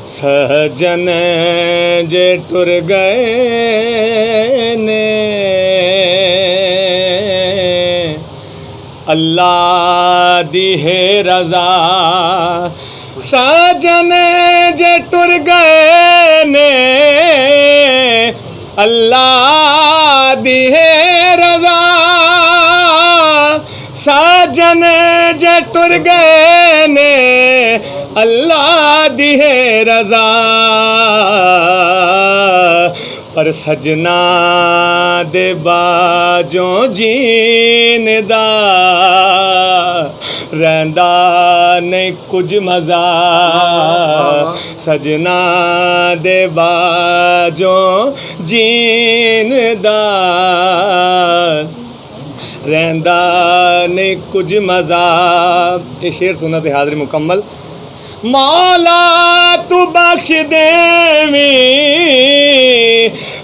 سجن جے ٹر گئے نے، اللہ دی ہے رضا۔ سجن جے ٹر گئے نے، اللہ دی ہے رضا۔ سجن جے ٹر گئے نے، اللہ دی ہے رضا۔ پر سجنا دے باجوں جین دا رہندا نہیں کجھ مزہ۔ سجنا دے باجوں جین دا رہندا نہیں کجھ مزہ۔ یہ شعر سنت حاضری مکمل۔ مولا تو بخش دیویں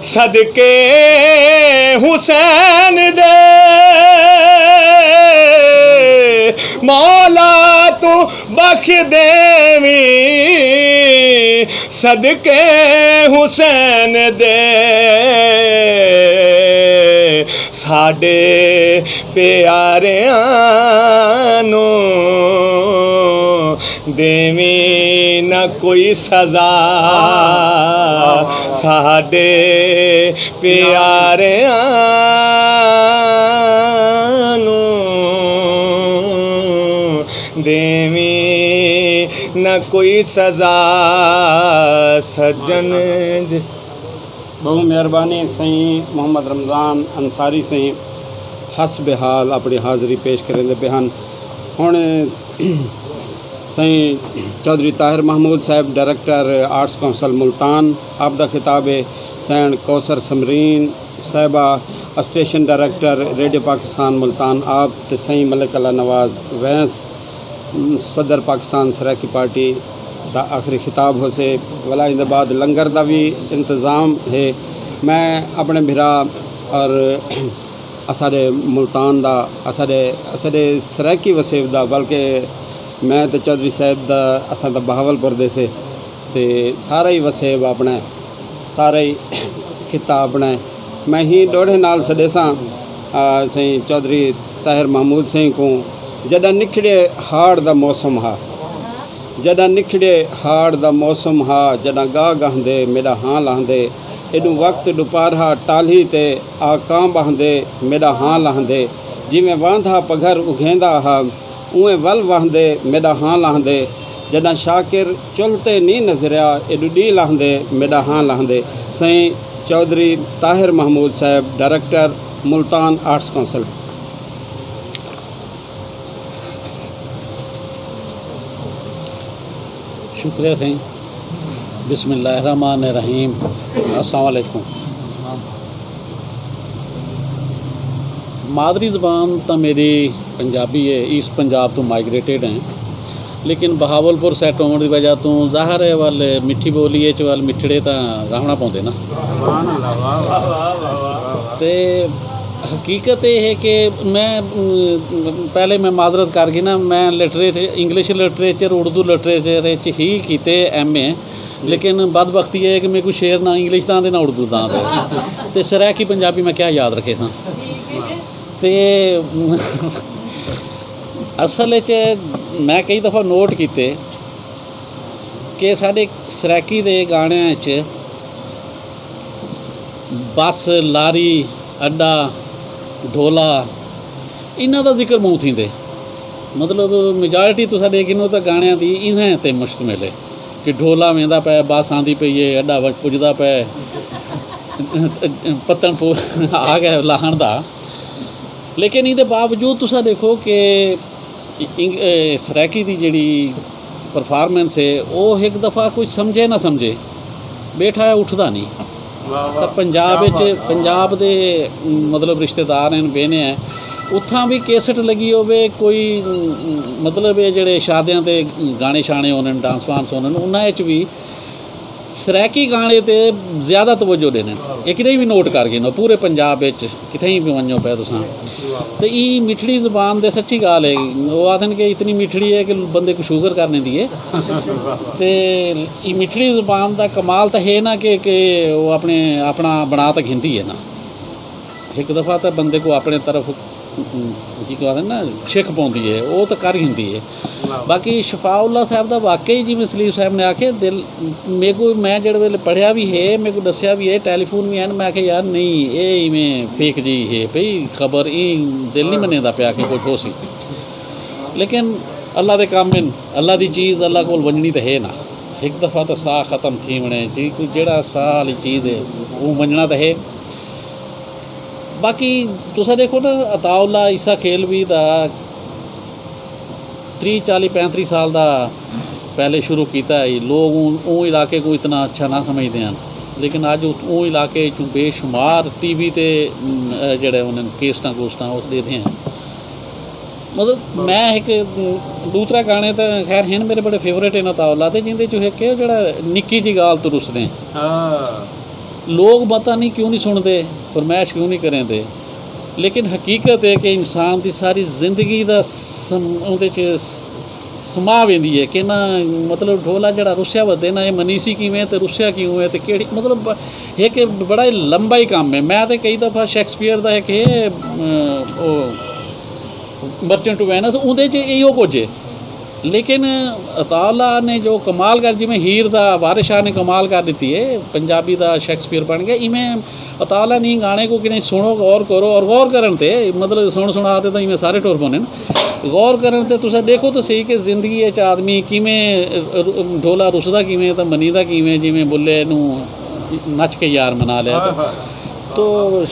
صدقے حسین دے۔ مولا تو بخش دیویں صدقے حسین دے۔ ساڈے پیاریاں نوں دیویں نہ کوئی سزا۔ ساڈے پیاریاں نوں دیویں نہ کوئی سزا۔ سجن ج ٻہوں مہربانی سئیں محمد رمضان انصاری سئیں، حسب حال اپݨی حاضری پیش کریندے پئے ہن۔ ہݨ سئیں چوہدری طاہر محمود صاحب، ڈائریکٹر آرٹس کونسل ملتان، آپ دا خطاب ہے۔ سئیں کوثر سمرین صاحبہ، assistant director radio Pakistan Multan آپ، تے سئیں ملک اللہ نواز وینس، صدر پاکستان سرائیکی پارٹی دا آخری خطاب ہوسے۔ ولا ایندے بعد لنگر دا وی انتظام ہے۔ میں اپݨے بھرا اور اساݙے ملتان دا، اساݙے، اساݙے سرائیکی وسیب دا، بلکہ میں تے چوہدری صاحب دا، اساں دا بہاول پور دے سے، تے سارا ہی وسیب اپݨا ہے، سارا ہی خطہ اپݨا ہے۔ میں ہی ݙوہڑے نال سݙیساں، آ، سئیں چوہدری طاہر محمود سئیں کوں، جݙاں نکھڑے ہاڑ دا موسم ہا، جݙاں نکھڑے ہاڑ دا موسم ہا، جݙاں ڳاہ ڳاہندے میݙا ہاں لاہندے، ایݙوں وقت ݙوپارہا ٹالھی تے آ کاں ٻاہندے میݙا ہاں لاہندے، جیویں واندھا پگھر اگھیندا ہا، اونویں ول واہندے میݙا ہاں لاہندے، جݙاں شاکر چلھ تے نی نظریا، ایݙوں ݙینہہ لاہندے میݙا ہاں لاہندے۔ سئیں چوہدری طاہر محمود صاحب، ڈائریکٹر ملتان آرٹس کونسل۔ شکریہ سئیں۔ بسم اللہ الرحمن الرحیم۔ السلام علیکم۔ مادری زبان تاں میݙی پنجابی ہے، ایسٹ پنجاب توں مائیگریٹڈ ہیں، لیکن بہاول پور سیٹ ہووݨ دی وجہ توں ظاہر ہے ول مٹھی ٻولی اچ ول مٹھڑے تاں رہوݨا پوندے نا۔ سبحان اللہ، واہ، واہ، واہ، واہ، واہ۔ تے حقیقت یہ ہے کہ میں، ام، پہلے میں معذرت کر گھناں، میں literature, English literature, Urdu literature اچ ہی کیتے ایم اے، لیکن بدبختی یہ ہے کہ میکوں شعر نہ انگلش دا آندے نہ اردو دا آندے۔ تے سرائیکی پنجابی میں کیا یاد رکھیساں۔ تے اصل اچ میں کئی دفعہ نوٹ کیتے کہ ساݙے سرائیکی دے گاݨیاں اچ بس، لاری، اݙا، ڈھولا، انہاں دا ذکر ٻہوں تھیندے۔ مطلب، میجارٹی تساں ݙیکھ گھنو تاں گاݨیاں دی انہاں تے مشتمل ہے کہ ڈھولا ویندا پئے، بس آندی پئی ہے، اݙا وڄ پڄدا پئے، پتن پو آ ڳئے لاہݨ دا۔ لیکن ایندے باوجود تساں ݙیکھو کہ انگ-، اے، سرائیکی دی جیڑھی پرفارمنس ہے، او ہک دفعہ کچھ سمجھے نہ سمجھے، ٻیٹھا ہے، اٹھدا نہیں۔ واہ، واہ۔ سب پنجاب کیا وچ، بات ہے۔ پنجاب دے، مطلب، رشتہ دار ہیں، بینے ہیں، اتھاں بھی کیسٹ لگی ہووے، کوئی، مطلب، اے جیڑھے شادیاں تے گانے شانے ہونن، ڈانس وانس ہونن، انہاں وچ بھی سرائیکی گانے تے زیادہ توجہ ݙیندے۔ اے کݙاہیں وی نوٹ کر گھنو، پورے پنجاب وچ کتھائیں وی ونڄو پئے تساں۔ تے ایں مٹھڑی زبان دے، سچی ڳالھ ہے، او آکھدن کہ اتنی مٹھڑی ہے کہ بندے کوں شوگر کر ݙیندی ہے۔ تے ایں مٹھڑی زبان دا کمال تاں ہے نا کہ، کہ او اپݨے، اپݨا بݨا تاں گھندی ہے نا۔ ہک دفعہ تاں بندے کوں اپݨے طرف، جیکوں آکھدن نا، چھک پوندی ہے، او تاں کر گھندی ہے۔ واہ۔ باقی شفاء اللہ صاحب دا واقعی، جیویں سلیم صاحب نے آکھے، دل، میکوں، میں جیڑھے ویلے پڑھیا وی ہے، میکوں ݙسیا وی ہے، ٹیلی فون وی ہن، میں آکھیا، یار نہیں، اے ایویں فیک جی ہے پئی خبر، ایں دل نہیں منیندا پیا کہ کچھ ہوسی۔ لیکن اللہ دے کم ہن، اللہ دی چیز اللہ کول ونڄݨی تاں ہے نا۔ ہک دفعہ تاں ساہ ختم تھی ویندے، جی کوئی جیڑھا ساہ والی چیز ہے، او ونڄݨا تاں ہے۔ باقی تساں ݙیکھو نا، عطاء اللہ، عیسیٰ کھیلوی دا تریہہ، چالیہہ، پینتریہہ سال دا پہلے شروع کیتا ہے۔ لوگ اوں، اوں علاقے کوں اتنا اچھا نہ سمجھدے ہن، لیکن اڄ ات-، اوں علاقے چوں بے شمار ٹی وی تے، ام، اے جیڑھے انہاں کیسٹاں کوسٹاں او ݙیہدے ہن۔ مطلب، میں ہک، ام، ݙو ترے گانے تاں خیر ہن، میرے بڑے فیورٹ ہن عطاء اللہ دے، جیندے چوں ہک ہے جیڑھا نکی جی ڳالھ توں رسدے ہیں۔ ہاں۔ لوگ پتہ نہیں کیوں نہیں سݨدے، فرمائش کیوں نہیں کریندے، لیکن حقیقت ہے کہ انسان دی ساری زندگی دا سم-، اوندے چ س-، سما ویندی ہے کہ نا، مطلب، ڈھولا جڑا رسیا ودے نا، اے منیسی کیویں تے رسیا کیوں ہے تے کیڑھی، مطلب، ایک بڑا ہی لمبا ہی کم ہے۔ میں تے کئی دفعہ شیکسپیئر دا ایک ہے، ام، او، مرچنٹ آف وینس، اوندے چ ایہو کجھ ہے۔ لیکن عطاء اللہ نے جو کمال کر، جویں ہیر دا وارث شاہ نے کمال کر ݙتی ہے، پنجابی دا شیکسپیئر بݨ ڳیا، ایویں عطاء اللہ نے گانے کوں کݙاہیں سݨو، غور کرو، اور غور کرݨ تے، مطلب، سݨ سݨا تے تاں ایویں سارے ٹر پوندن۔ غور کرݨ تے تساں ݙیکھو تاں صحیح کہ زندگی اچ آدمی کیویں ڈھولا رسدا کیویں تاں منیندا کیویں، جویں بلے نوں نچ کے یار منا لیا تو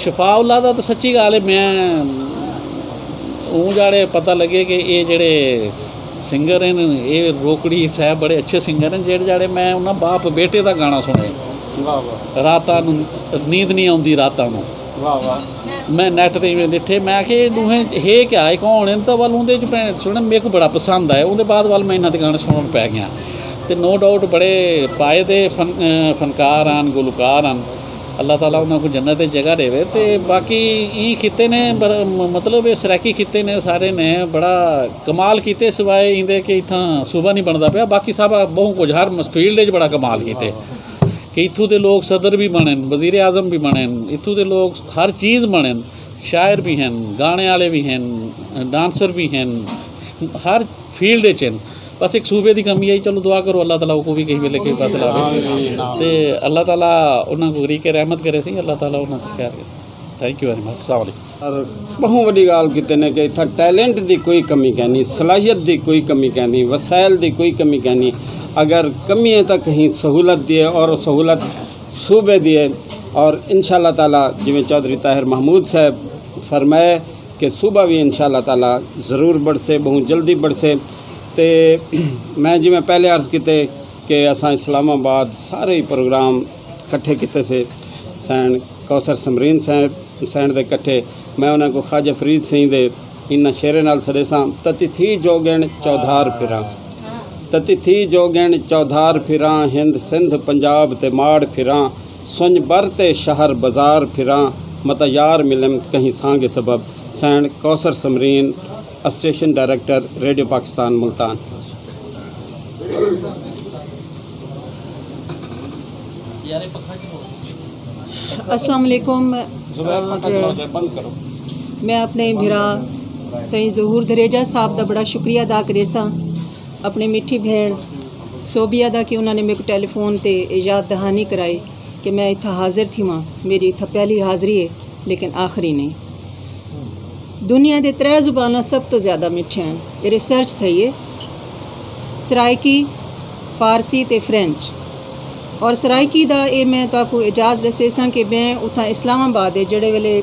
شفاء اللہ دا تو سچی ڳالھ ہے۔ میں اوں جاڑے پتہ لگے کہ اے جڑے سنگر ہیں، اے روکڑی صاحب بڑے اچھے سنگر ہیں، جڑے جاڑے میں انہاں باپ بیٹے دا گانا سنے۔ واہ واہ۔ راتاں نوں نیند نہیں آندی راتاں نوں۔ واہ واہ۔ میں نیٹ تے ایویں ݙٹھے، میں آکھیا اے ݙوہیں ہے کیا، اے کون ہن؟ تاں ول اوندے وچ میں سݨیا، میکوں بڑا پسند آیا۔ اوندے بعد ول میں انہاں دے گانے سݨݨ پئے ڳیا۔ تے نو ڈاؤٹ بڑے پائے دے فن-، فنکار ہن، گلوکار ہن۔ اللہ تعالیٰ انہاں کوں جنت وچ جگہ ݙیوے۔ تے باقی ایں خطے نے بر-، م-، مطلب اے سرائیکی خطے نے سارے نے بڑا کمال کیتے، سوائے ایندے کہ اتھاں صوبہ نہیں بݨدا پیا، باقی سب ٻہوں کجھ ہر مس-، فیلڈ وچ بڑا کمال کیتے۔ کہ اتھوں دے لوگ صدر بھی بݨن، وزیر اعظم بھی بݨن، اتھوں دے لوگ ہر چیز بݨن، شاعر بھی ہن، گانے والے بھی ہن، ڈانسر بھی ہن، ہر فیلڈ وچ ہن۔ بس ایک صوبے دی کمی ہے، چلو دعا کرو اللہ تعالیٰ کو بھی کہیں ویلے کہیں پاسے لاوے۔ تے اللہ تعالیٰ انہاں کو غریق رحمت کرے سی، اللہ تعالیٰ انہاں تے خیر کرے۔ Think U very much. السلام علیکم۔ اور ٻہوں وݙی ڳالھ کیتے نے کہ اتھاں ٹیلنٹ دی کوئی کمی کائنی، صلاحیت دی کوئی کمی کائنی، وسائل دی کوئی کمی کائنی۔ اگر کمی ہے تاں کہیں سہولت دی ہے، اور سہولت صوبے دی ہے۔ اور انشاءاللہ تعالیٰ جویں چوہدری طاہر محمود صاحب فرمائے کہ صوبہ بھی انشاءاللہ تعالیٰ ضرور بڑھسے، ٻہوں جلدی بڑھسے۔ تے میں جویں پہلے عرض کیتے کہ اساں اسلام آباد سارے ہی پروگرام کٹھے کیتے سے، سائن کوثر سمرین صاحب سائن دے کٹھے۔ میں انہاں کو خواجہ فرید سئیں دے انہاں شعریں نال سݙیساں۔ تتی تھی جوڳݨ چودھار پھراں، تتی تھی جوڳݨ چودھار پھراں، ہند سندھ پنجاب تے ماڑ پھراں، سنڄ بر تے شہر بازار پھراں، متاں یار ملم کہیں سانگے سبب۔ سائن Kausar Samreen, assistant director, radio Pakistan Multan. السلام علیکم۔ میں اپݨے بھرا سئیں ظہور دھریجہ صاحب دا بڑا شکریہ ادا کریساں، اپݨے مٹھی بھیݨ صوبیہ دا کہ انہاں نے میکوں ٹیلی فون تے یاد دہانی کرائی کہ میں اتھاں حاضر تھیواں۔ میݙی اتھاں پہلی حاضری ہے لیکن آخری نہیں۔ دنیا دے ترے زباناں سب توں زیادہ مٹھیاں ہن، اے ریسرچ تھئی ہے، سرائیکی، فارسی تے فرینچ۔ اور سرائیکی دا اے میں تہاکوں اعجاز ݙسیساں کہ میں اتھاں اسلام آباد اچ جیڑھے ویلے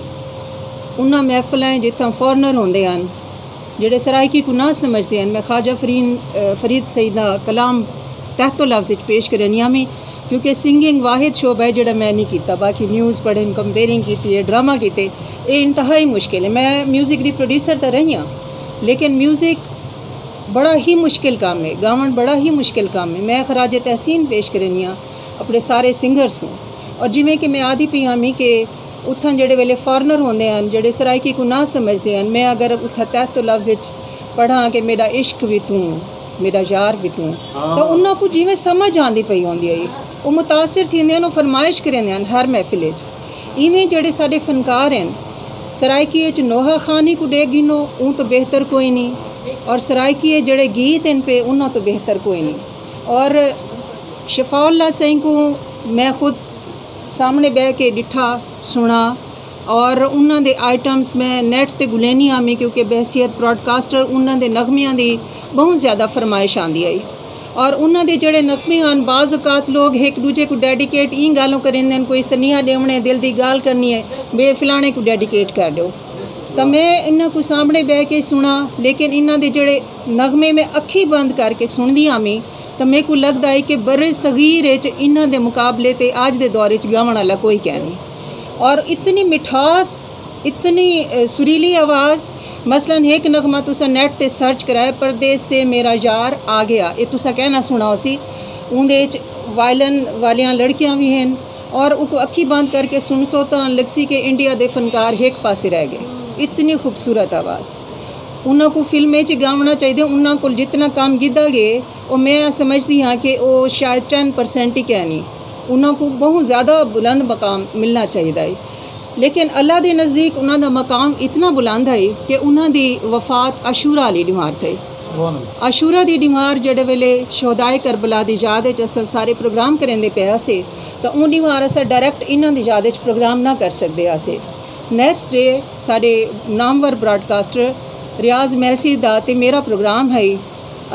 انہاں محفلاں اچ جتھاں فارنر ہوندے ہن، جیڑھے سرائیکی کوں نہ سمجھدے ہن، میں خواجہ فرین فرید سئیں دا کلام تحت و لفظ اچ پیش کرینی ہامی، کیونکہ سنگنگ واحد شعبہ ہے جیڑھا میں نی کیتا، باقی نیوز پڑھن، کمپیئرنگ کیتی ہے، ڈرامہ کیتے، اے انتہائی مشکل ہے۔ میں میوزک دی پروڈیوسر تاں رہی ہاں لیکن میوزک بڑا ہی مشکل کم ہے، گاوݨ بڑا ہی مشکل کم ہے۔ میں خراج تحسین پیش کرینی ہاں اپݨے سارے سنگرز کوں۔ اور جیویں کہ میں آدھی پئی ہامی کہ اتھاں جیڑھے ویلے فارنر ہوندے ہن، جیڑھے سرائیکی کوں نہ سمجھدے ہن، میں اگر اتھاں تحت و لفظ اچ پڑھاں کہ میݙا عشق وی توں، میݙا یار وی توں، تاں انہاں کوں جیویں سمجھ آندی پئی ہوندی ہئی، او متاثر تھیندے ہن، او فرمائش کریندے ہن ہر محفل اچ۔ ایویں جیڑھے ساݙے فنکار ہن، سرائیکی اچ نوحہ خوانی کوں ݙیکھ گھنو، اوں توں بہتر کوئی نی، اور سرائیکی اچ جیڑھے گیت ہن پئے، انہاں توں بہتر کوئی نی۔ اور شفاء اللہ سئیں کوں میں خود سامݨے ٻہہ کے ݙٹھا، سݨا، اور انہاں دے آئٹمز میں نیٹ تے ڳولینی ہامی، کیونکہ بحیثیت براڈ کاسٹر انہاں دے نغمیاں دی ٻہوں زیادہ فرمائش آندی ہئی۔ اور انہاں دے جیڑھے نغمے ہن، بعض اوقات لوگ ہک ݙوجھے کوں ڈیڈیکیٹ ایں ڳالھوں کریندے ہن، کوئی سنیہا ݙیوݨے، دل دی ڳالھ کرنی ہے، ٻئے فلاݨے کوں ڈیڈیکیٹ کر ݙیو۔ تاں میں انہاں کوں سامݨے ٻہہ کے سݨا، لیکن انہاں دے جیڑھے نغمے میں اکھیں بند کر کے سݨدی ہامی، تاں میکوں لڳدا ہئی کہ برصغیر اچ انہاں دے مقابلے تے اڄ دے دور اچ ڳاوݨ آلا کوئی کائنی۔ اور اتنی مٹھاس، اتنی، اے، سریلی آواز۔ مثلاً ہک نغمہ تساں نیٹ تے سرچ کرائے، پردیس سے میرا یار آ گیا، اے تساں کائناں سݨا ہوسی۔ اوندے اچ وائلن والیاں لڑکیاں وی ہن، اور اوکوں اکھیں بند کر کے سݨسو تاں لڳسی کہ انڈیا دے فنکار ہک پاسے رہ ڳئے۔ اتنی خوبصورت آواز۔ انہاں کوں فلمیں اچ ڳاوݨا چاہیدے، انہاں کول جتنا کم گھدا ڳئے، او میں سمجھدی ہاں کہ او شاید ٹین پرسینٹ ہی کائنی۔ انہاں کوں ٻہوں زیادہ بلند مقام ملݨا چاہیدا ہے۔ لیکن اللہ دے نزدیک انہاں دا مقام اتنا بلند ہے کہ انہاں دی وفات عاشورہ آلی ݙینہوار تھئی۔ عاشورہ دی ݙینہوار جیڑھے ویلے شہدائے کربلا دی یاد اچ اساں سارے پروگرام کریندے پئے ہاسے، تاں اوں ݙینہوار اساں ڈائریکٹ انہاں دی یاد اچ پروگرام نہ کر سڳدے ہاسے۔ نیکسٹ ڈے ساݙے نامور براڈ کاسٹر ریاض میلسی دا تے میرا پروگرام ہئی۔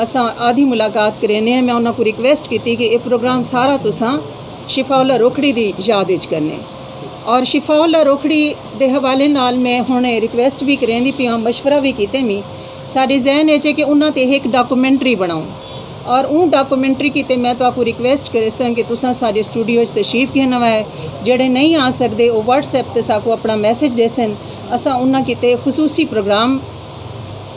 اساں آدھی ملاقات کرینے ہیں۔ میں انہاں کوں ریکویسٹ کیتی کہ اے پروگرام سارا تساں شفاء اللہ روکھڑی دی یاد اچ کرنے۔ اور شفاء اللہ روکھڑی دے حوالے نال میں ہن ریکویسٹ وی کریندی پئی ہاں، مشورہ وی کیتے می، ساڈے ذہن اچ ہے کہ انہاں تے ہک ڈاکومنٹری بناؤں۔ اور اوں ڈاکومنٹری کیتے میں تہاکوں ریکویسٹ کریساں کہ تساں ساڈے سٹوڈیو اچ تشریف گھن آئے۔ جیڑھے نہیں آ سکدے، او واٹس ایپ تے ساکوں اپنا میسج ڈیسن، اساں انہاں کیتے خصوصی پروگرام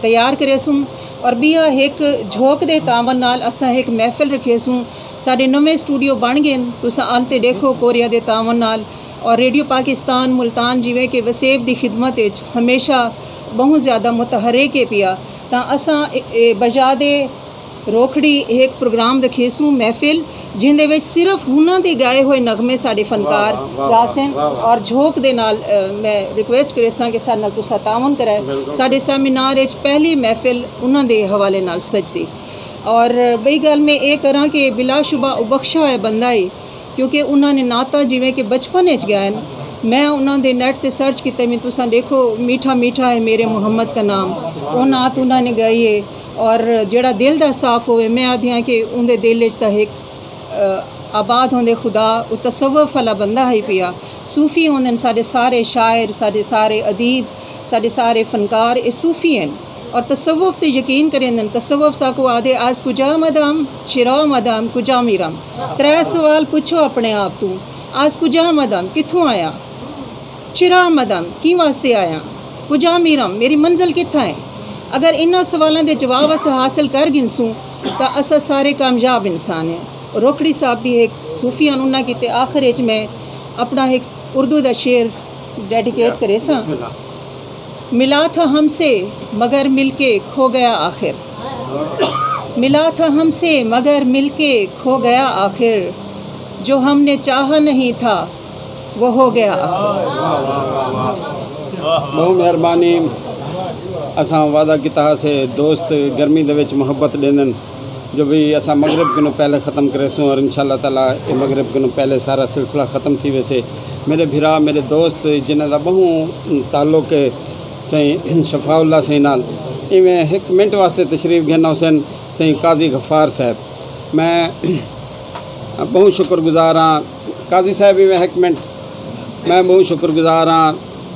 تیار کریسوں۔ اور ٻیا ہک جھوک دے تعاون نال اساں ہک محفل رکھیسوں۔ ساڈے نویں سٹوڈیو بݨ ڳئن، تساں آل تے ݙیکھو کوریا دے تعاون نال۔ اور ریڈیو پاکستان ملتان جیویں کہ وسیب دی خدمت اچ ہمیشہ ٻہوں زیادہ متحرک ہے پیا، تاں اساں اے، اے بجا دے روکھڑی ہک پروگرام رکھیسوں، محفل، جیندے وچ صرف انہاں دے ڳائے ہوئے نغمے ساڈے فنکار واہ، واہ، واہ، ڳاسن۔ واہ، واہ۔ اور جھوک دے نال، اے، میں ریکویسٹ کریساں کہ ساڈے نال تساں تعاون کرائے۔ بالکل۔ ساڈے سیمینار اچ پہلی محفل انہاں دے حوالے نال سجسی۔ اور ٻئی ڳالھ میں اے کراں کہ بلا شبہ او بخشا ہویا بندہ ہے، کیونکہ انہاں نے نعتاں جیویں کہ بچپن اچ ڳائن، میں انہاں دے نیٹ تے سرچ کیتے میں، تساں ݙیکھو، میٹھا میٹھا ہے میرے محمد کا نام، او نعت انہاں نے ڳائی ہے۔ اور جیڑھا دل دا صاف ہووے، میں آہدی ہاں کہ اوندے دل اچ تاں ہک، آ، آباد ہوندے خدا، او تصوف والا بندہ ہئی پیا۔ صوفی ہوندن ساڈے سارے شاعر، ساڈے سارے ادیب، ساڈے سارے فنکار، اے صوفی ہن۔ اور تصوف تے یقین کریندن۔ تصوف ساکوں آہدے، از کجا آمدم، چرا آمدم، کجا میرم۔ ترے سوال پچھو اپنے آپ توں، از کجا آمدم، کتھوں آیاں؟ چرا آمدم، کیں واسطے آیاں؟ کجا میرم، میری منزل کتھاں ہے؟ اگر انہاں سوالاں دے جواب اساں حاصل کر گھنسوں تاں اساں سارے کامیاب انسان ہیں۔ روکھڑی صاحب بھی ہک صوفی ہن، انہاں کیتے آخر اچ میں اپنا ہک اردو دا شعر ڈیڈیکیٹ کریساں۔ بسم اللہ۔ ملا تھا ہم سے مگر مل کے کھو گیا آخر۔ ملا تھا ہم سے مگر مل کے کھو گیا آخر۔ جو ہم نے چاہا نہیں تھا وہ ہو گیا آخر۔ ٻہوں مہربانی۔ اساں وعدہ کیتا ہاسے، دوست گرمی دے وچ محبت ݙیندن جو بھی اساں مغرب کنوں پہلے ختم کریسوں، اور انشاءاللہ تعالیٰ اے مغرب کنوں پہلے سارا سلسلہ ختم تھی ویسے۔ میرے بھرا، میرے دوست جنہاں دا ٻہوں تعلق ہے سائیں شفاء اللہ سائیں نال، ایویں ہک منٹ واسطے تشریف گھن ہوسن سائیں قاضی غفار صاحب۔ میں ٻہوں شکر گزار ہاں۔ قاضی صاحب، ایویں ہک منٹ، میں ٻہوں شکر گزار ہاں۔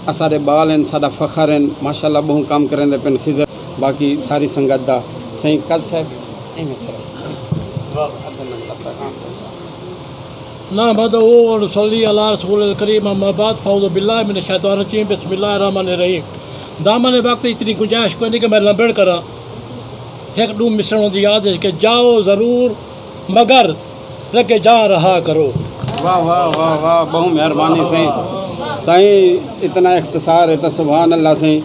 اساݙے ٻال ہن، ساݙا فخر ہن، ماشاءاللہ ٻہوں کم کریندے پن۔ خضر، باقی ساری سنگت دا۔ سائیں قاضی صاحب، ایویں سر۔ نحمدہ و نصلی علی رسول الکریم، اما بعد، فاعوذ باللہ من الشیطان الرجیم، بسم اللہ الرحمن الرحیم۔ دامن وقت اتنی گنجائش کوئی نہیں کہ میں لمبڑ کراں۔ ہک ݙو مصرع ہوندی یاد ہے کہ جاؤ ضرور مگر رکھ کے جاں رہا کرو۔ واہ، واہ، واہ، واہ، ٻہوں مہربانی سائیں۔ سائیں، اتنا اختصار ہے تاں سبحان اللہ سائیں۔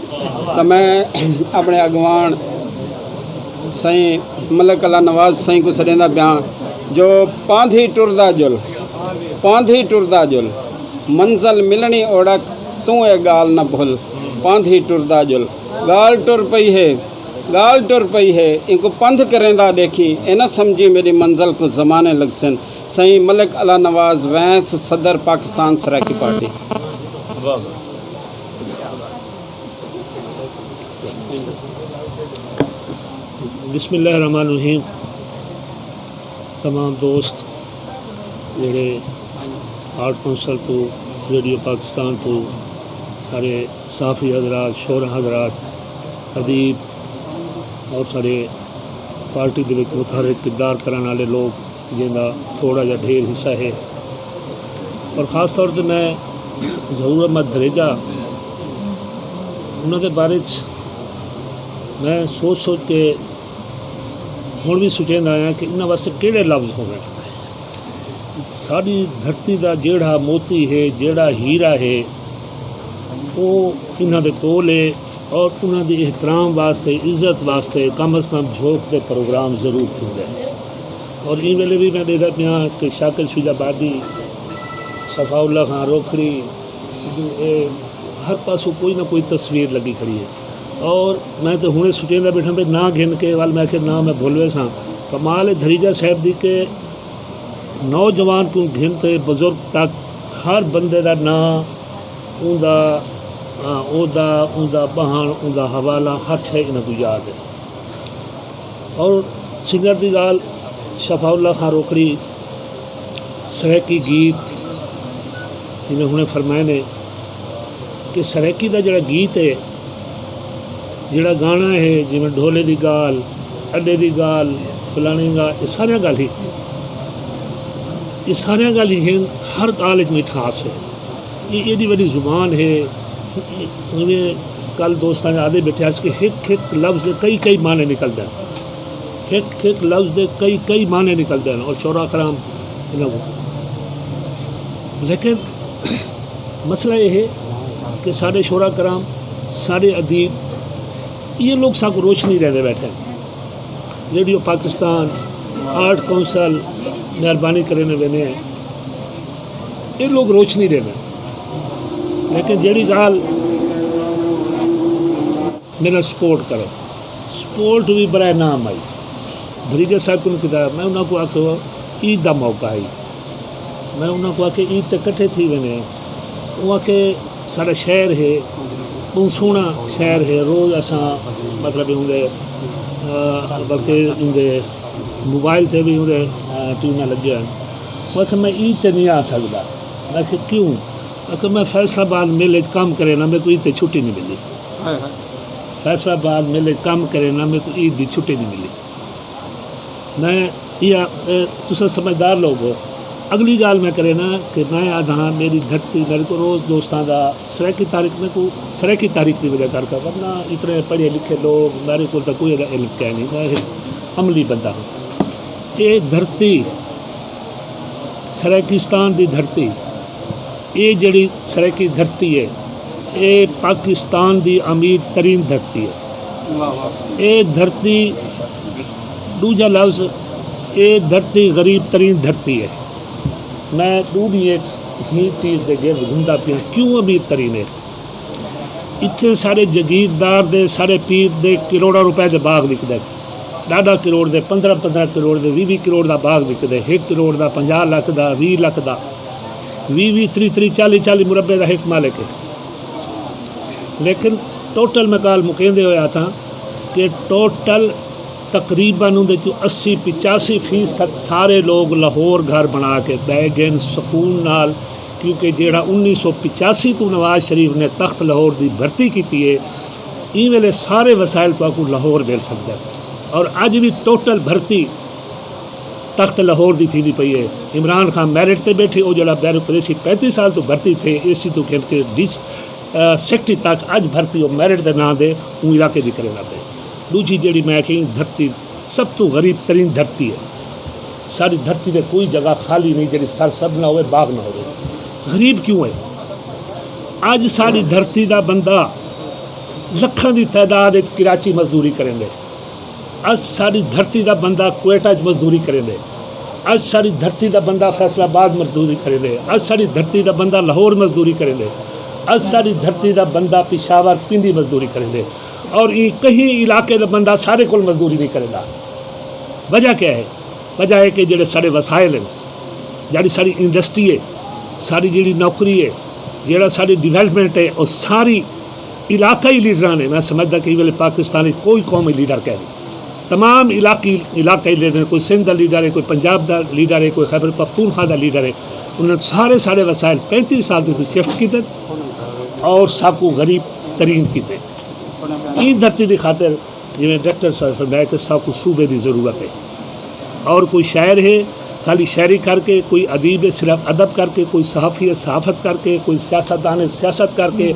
تاں میں اپݨے اڳواݨ سائیں ملک اللہ نواز سائیں کوں سݙیندا پیاں جو پاندھی ٹردا جل، پاندھی ٹردا جل، منزل ملݨی اوڑک، توں اے ڳالھ نہ بھل، پاندھی ٹردا جل۔ ڳالھ ٹر پئی ہے، ڳالھ ٹر پئی ہے، اینکوں پندھ کریندا ݙیکھیں، اے نہ سمجھیں میݙی منزل کوں زمانے لڳسن۔ سئیں ملک اللہ نواز وینس، صدر پاکستان سرائیکی پارٹی۔ بسم اللہ الرحمن الرحیم۔ تمام دوست جڑے آرٹ کونسل تو، ریڈیو پاکستان تو، سارے صحافی حضرات، شعراء حضرات، ادیب اور سارے پارٹی دے وچ متحرک کردار کرݨ والے لوگ، جیندا تھوڑا جا ڈھیر حصہ ہے۔ اور خاص طور تے میں ظہور احمد دھریجہ، انہاں دے بارے چ میں سوچ سوچ کے ہݨ وی سوچیندا آیاں کہ انہاں واسطے کیڑھے لفظ ہوون۔ ساݙی دھرتی دا جیڑھا موتی ہے، جیڑھا ہیرا ہے، او انہاں دے کول ہے، اور انہاں دی احترام واسطے، عزت واسطے کم از کم جھوک تے پروگرام ضرور تھیندے۔ اور ایں ویلے وی میں ݙیہدا پیاں کہ شاکر شجاع آبادی، شفاء اللہ خان روکھڑی، اے ہر پاسوں کوئی نہ کوئی تصویر لڳی کھڑی ہے۔ اور میں تے ہݨے سٹیندا ٻیٹھاں پئے ناں گھن کے، ول میں آکھیا ناں میں بھل ویساں۔ کمال ہے دھریجہ صاحب دی کہ نوجوان کوں گھن تے بزرگ تک ہر بندے دا ناں، اوندا، آ، عہدہ، اوندا ٻہݨ، اوندا حوالہ، ہر شے انہاں کوں یاد ہے۔ اور سنگر دی ڳالھ، شفاء اللہ خان روکھڑی، سرائیکی گیت، جیویں ہݨے فرمائے نے کہ سرائیکی دا جڑا گیت ہے، جڑا گانا ہے، جیویں ڈھولے دی ڳالھ، اݙے دی ڳالھ، فلاݨی ڳالھ، اے ساریاں ڳالھیں، اے ساریاں ڳالھیں ہن۔ ہر ڳالھ اچ مٹھاس ہے۔ اے ایݙی وݙی زبان ہے۔ جیویں کل دوستاں دے آدھے بیٹھے ہس کہ ہک ہک لفظ دے کئی کئی معنی نکلدے ہن، ہک ہک لفظ دے کئی کئی معنی نکلدے ہن، اور شعراء کرام انہاں کوں۔ لیکن مسئلہ اے ہے کہ ساݙے شعراء کرام، ساݙے ادیب، اے لوگ ساکوں روشنی ݙیندے بیٹھے ہن۔ ریڈیو پاکستان، آرٹ کونسل، مہربانی کریندے ویندے ہیں، اے لوگ روشنی ݙیندے۔ لیکن جیڑھی ڳالھ، میرا سپورٹ کرو، سپورٹ وی برائے نام آئی۔ بھریجہ صاحب کوں کیتا، میں انہاں کوں آکھیا، عید دا موقع آئی، میں انہاں کوں آکھیا عید تے کٹھے تھی ویندے ہیں۔ او آکھے ساݙا شہر ہے، ٻہوں سوہݨا شہر ہے، روز اساں مطلب اوندے، آ، بلکہ اوندے موبائل تے وی اوندے، آ، ٹیوناں لڳیاں ہن۔ او آکھے میں عید تے نہیں آ سڳدا۔ میں آکھیا کیوں؟ آکھے میں فیصل آباد مل اچ کم کرینداں، میکوں عید تے چھٹی نہیں ملی۔ ہائے ہائے۔ فیصل آباد مل اچ کم کرینداں، میکوں عید دی چھٹی نہیں ملی۔ میں اے، اے، تساں سمجھدار لوگ ہو۔ اڳلی ڳالھ میں کرینداں کہ میں آہداں میݙی دھرتی، میݙے کوں روز دوستاں دا سرائیکی تاریخ، میکوں سرائیکی تاریخ دی وجہ کر کے، ورنہ اتنے پڑھے لکھے لوگ، میݙے کول تاں کوئی ادا علم کائے نہیں، میں ہک عملی بندہ ہاں۔ اے دھرتی، سرائیکستان دی دھرتی، اے جیڑھی سرائیکی دھرتی ہے، اے پاکستان دی امیر ترین دھرتی ہے۔ واہ واہ۔ اے دھرتی، ݙوجھا لفظ، اے دھرتی غریب ترین دھرتی ہے۔ میں ݙو ݙینھ اچ ہی چیز دے گرد گھمدا پیاں، کیوں امیر ترین ہے؟ اتھے ساݙے جگیردار دے، ساݙے پیر دے کروڑاں روپے دے باغ وکدے، ݙاہ ݙاہ کروڑ دے، پندرہ پندرہ کروڑ دے، ویہہ ویہہ کروڑ دا باغ وکدے، ہک کروڑ دا، پنجاہ لکھ دا، ویہہ لکھ دا، ویہہ ویہہ، تریہہ تریہہ، چالیہہ چالیہہ مربع دا ہک مالک ہے۔ لیکن ٹوٹل میں کال مکیندے ہوئے آکھاں کہ ٹوٹل تقریباً اوندے چوں اسی پچاسی فیصد سارے لوگ لاہور گھر بݨا کے ٻہہ ڳئن سکون نال، کیونکہ جیڑھا انیس سو پچاسی توں نواز شریف نے تخت لاہور دی بھرتی کیتی ہے، ایں ویلے سارے وسائل تہاکوں لاہور مل سڳدا ہے۔ اور اڄ وی ٹوٹل بھرتی تخت لاہور دی تھیندی پئی ہے۔ عمران خان میرٹ تے ٻیٹھے، او جیڑھا بیوروکریسی پینتی سال توں بھرتی تھئے، اے سی توں گھن کے ڈی سی، آ، سیکرٹری تک، اڄ بھرتی او میرٹ دے ناں دے اوں علاقے دی کریندا پئے۔ ݙوجھی جیڑھی میں آکھی، دھرتی سب توں غریب ترین دھرتی ہے۔ ساݙی دھرتی دے کوئی جگہ خالی نہیں جیڑھی سرسبز نہ ہووے، باغ نہ ہووے۔ غریب کیوں ہے؟ اڄ ساݙی دھرتی دا بندہ لکھاں دی تعداد وچ کراچی مزدوری کریندے۔ اڄ ساݙی دھرتی دا بندہ کوئٹہ اچ مزدوری کریندے۔ اڄ ساݙی دھرتی دا بندہ فیصل آباد مزدوری کریندے۔ اڄ ساݙی دھرتی دا بندہ لاہور مزدوری کریندے۔ اڄ ساݙی دھرتی دا بندہ پشاور پنڈی مزدوری کریندے۔ اور ایں کہیں علاقے دا بندہ ساݙے کول مزدوری نہیں کریندا۔ وجہ کیا ہے؟ وجہ ہے کہ جیڑھے ساݙے وسائل ہن، جیڑھی ساݙی انڈسٹری ہے، ساݙی جیڑھی نوکری ہے، جیڑھا ساݙی ڈیولپمنٹ ہے، او ساری علاقائی لیڈراں نے۔ میں سمجھدا کہ ایں ویلے پاکستان وچ کوئی قومی لیڈر کائے نہیں۔ تمام علاقی، علاقائی لیڈر، کوئی سندھ دا لیڈر ہے، کوئی پنجاب دا لیڈر ہے، کوئی خیبر پختونخوا دا لیڈر ہے، انہاں سارے ساݙے وسائل پینتی سال توں شفٹ کیتے اور ساکوں غریب ترین کیتے۔ ایں دھرتی دی خاطر، جیویں ڈائریکٹر صاحب فرمایا کہ ساکوں صوبے دی ضرورت ہے۔ اور کوئی شاعر ہے، خالی شاعری کر کے، کوئی ادیب ہے، صرف ادب کر کے، کوئی صحافی ہے، صحافت کر کے، کوئی سیاستدان ہے، سیاست کر کے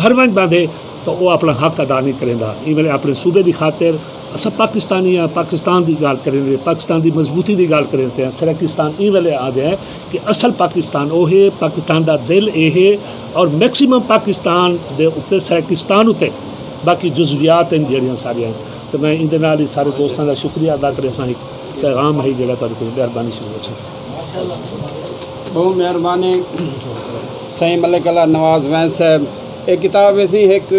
گھر ونڄ ٻہندے، تو او اپݨا حق ادا نہیں کریندا۔ ایں ویلے اپݨے صوبے دی خاطر، اساں پاکستانی ہاں، پاکستان دی ڳالھ کریندے، پاکستان دی مضبوطی دی ڳالھ کریندے ہیں، سرائیکستان ایں ویلے آہدے ہیں کہ اصل پاکستان او ہے، پاکستان دا دل اے ہے، اور میکسیمم پاکستان دے اتے، سرائیکستان اتے باقی جزویات ہیں جیڑھیاں ساریاں۔ تو میں ایندے نال ہی سارے دوستاں دا شکریہ ادا کریساں، ہک پیغام ہے جیڑھا تہاݙے کول۔ مہربانی، شکریہ سر۔ ٻہوں مہربانی سائیں ملک اللہ نواز وینس صاحب۔ اے کتاب ویسی ہک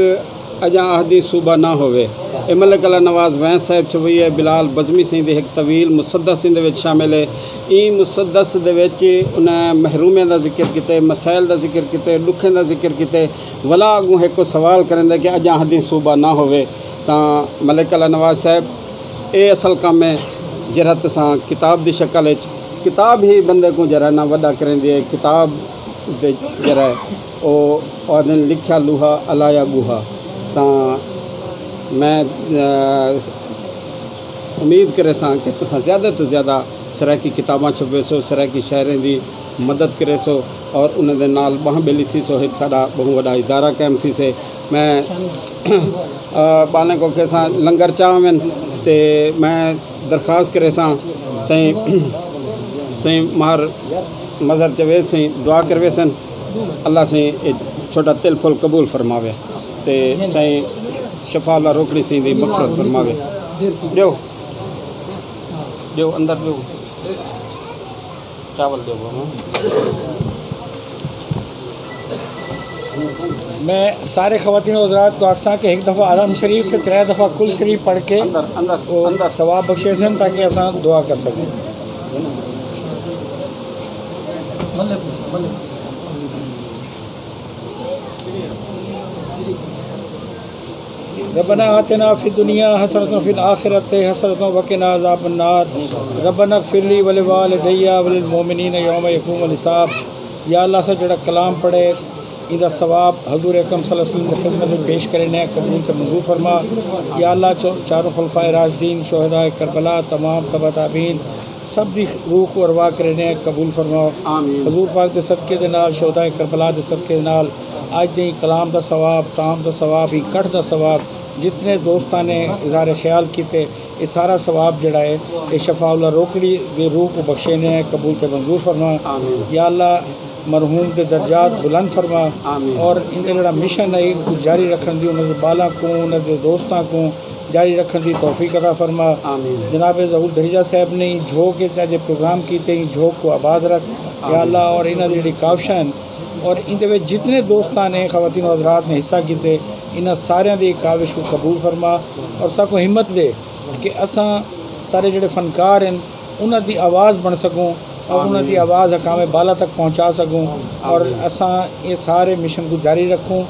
اڄاں آہدیں صوبہ نہ ہووے۔ اے ملک اللہ نواز وینس صاحب چھپوئی ہے، بلال بزمی سئیں دی ہک طویل مسدس ایندے وچ شامل ہے۔ ایں مسدس دے وچ انہاں محرومیاں دا ذکر کیتے، مسائل دا ذکر کیتے، ݙکھیں دا ذکر کیتے، ولا اڳوں ہک سوال کریندے کہ اڄاں آہدیں صوبہ نہ ہووے تاں ملک اللہ نواز صاحب اے اصل کم ہے جیڑھا تساں کتاب دی شکل وچ کتاب ہی بندے کوں جیڑھا نا وݙا کریندی ہے۔ کتاب دے جیڑھا ہے او آہدن لکھیا لوہا الایا ڳوہا۔ تاں میں امید کریساں کہ تساں زیادہ توں زیادہ سرائیکی کتاباں چھپویسو، سرائیکی شاعریں دی مدد کریسو اور انہاں دے نال ٻانہہ ٻیلی تھیسو۔ ہک ساݙا ٻہوں وݙا ادارہ قائم تھیسے۔ میں ٻالیں کوں کہساں لنگر چا آون تے میں درخواست کریساں سائیں سائیں ماہر مظہر جاوید سائیں دعا کرویسن۔ اللہ سائیں اے چھوٹا تل پھل قبول فرماوے تے سائیں شفا اللہ روکڑی سائیں دی مغفرت فرماوے۔ ݙیو ݙیو اندر ݙیو۔ چاول ݙیو بابا۔ میں سارے خواتین و حضرات کوں آکھساں کہ ہک دفعہ الحم شریف تے ترے دفعہ کل شریف پڑھ کے اندر اندر او اندر ثواب بخشیسن تاکہ اساں دعا کر سڳوں۔ ربنا آتنا فی الدنیا حسنۃ وفی الآخرۃ حسنۃ وقنا عذاب النار۔ ربنا اغفر لی ولوالدی وللمؤمنین یوم یقوم الحساب۔ یا اللہ، اساں جیڑھا کلام پڑھے، ایندا ثواب حضور اکرم صلی اللہ علیہ وسلم دی خدمت وچ پیش کرینے، قبول تے منظور فرما۔ یا اللہ، چو-، چاروں خلفائے راشدین، شہدائے کربلا، تمام تبع تابعین، سب دی روح کوں ارواح کرینے، قبول فرما۔ آمین۔ حضور پاک دے صدقے دے نال، شہدائے کربلا دے صدقے دے نال، اڄ دے کلام دا ثواب، طعام دا ثواب، ایں کٹھ دا ثواب، جتنے دوستاں نے اظہار خیال کیتے، اے سارا ثواب جیڑھا ہے، اے شفاء اللہ روکڑی دے روح کوں بخشینے، قبول تے منظور فرما۔ آمین۔ یا اللہ، مرحوم دے درجات بلند فرما۔ آمین۔ اور ایندے جیڑھا مشن ہے، اینکوں جاری رکھݨ دی، انہاں دے ٻالاں کوں، انہاں دے دوستاں کوں جاری رکھݨ دی توفیق عطا فرما۔ آمین۔ جناب ظہور دھریجہ صاحب نے ایں جھوک اچ اڄ پروگرام کیتے، ایں جھوک کوں آباد رکھ، یا آمین۔ اللہ، اور انہاں دی جیڑھی کاوشاں ہن، اور ایندے وچ جتنے دوستاں نے، خواتین و حضرات نے حصہ کیتے، انہاں ساریاں دی کاوش کوں قبول فرما، اور ساکوں ہمت ݙے کہ اساں سارے جیڑھے فنکار ہن، انہاں دی آواز بݨ سڳوں اور انہاں دی آواز حکام بالا تک پہنچا سڳوں۔ اور اساں اے سارے مشن کوں جاری رکھوں۔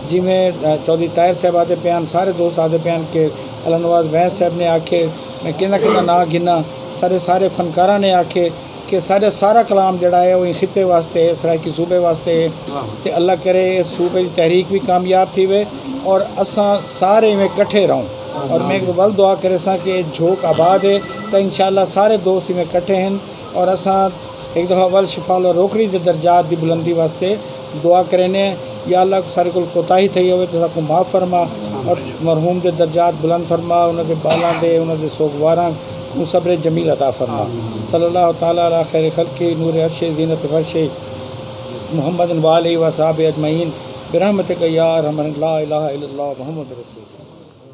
جیویں، آ، چوہدری طاہر صاحب آہدے پئے ہن، سارے دوست آہدے پئے ہن کہ اللہ نواز وینس صاحب نے آکھے، میں کیندا کیندا ناں گھناں، سارے، سارے فنکاراں نے آکھے کہ ساݙا سارا کلام جیڑھا ہے، او ایں خطے واسطے ہے، سرائیکی صوبے واسطے ہے۔ تے اللہ کرے اس صوبے دی تحریک وی کامیاب تھیوے اور اساں سارے ایویں کٹھے رہوں۔ اور میں ہک ول دعا کریساں کہ جھوک آباد ہے، تاں انشاءاللہ سارے دوست ایویں کٹھے ہن اور اساں ہک دفعہ ول شفاء اللہ روکڑی دے درجات دی بلندی واسطے دعا کرینے ہیں۔ یا اللہ، سارے کول کوتاہی تھئی ہووے تے ساکوں معاف فرما اور مرحوم دے درجات بلند فرما، انہاں دے ٻالاں دے، انہاں دے سوگواراں کوں صبر جمیل عطا فرما۔ صلی اللہ تعالی علی خیر خلقہ نور عرشہ زینت فرشہ محمد و آلہ و اصحابہ اجمعین برحمتک یا ارحم الراحمین۔ لا الہ الا اللہ محمد رسول اللہ۔